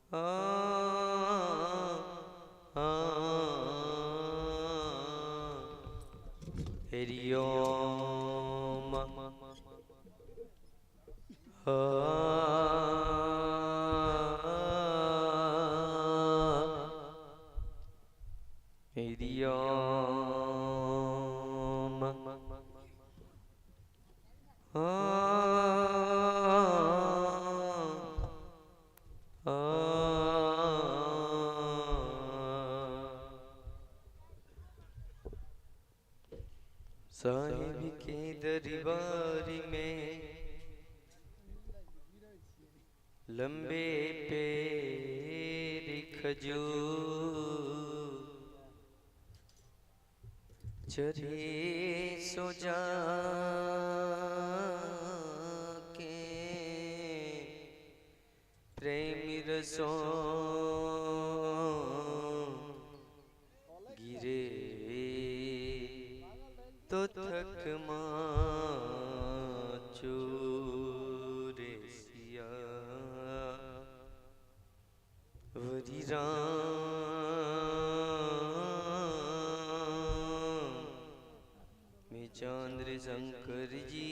आ आ हरि ओम हरि ओम साहिब के दरबार में लंबे पैर खजूर चढ़े सो जा के प्रेम रसों गिरे तो थक चूरे सिया वरी राम में चंद्र शंकर जी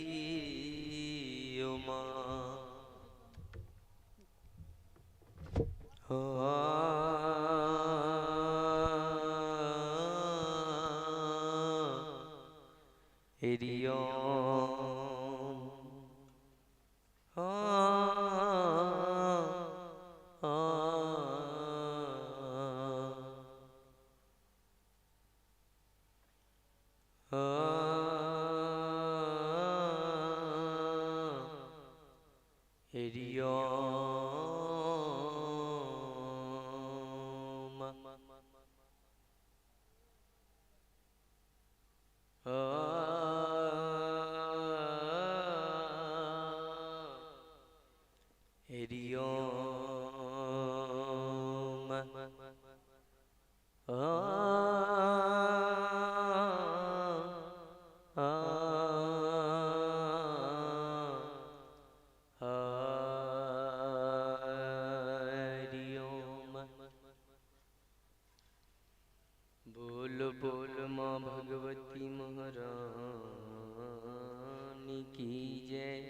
ओ माँ। हरि ओम हरि ओम। ओम। हरि ओम। बोल बोल माँ भगवती महारानी की जय।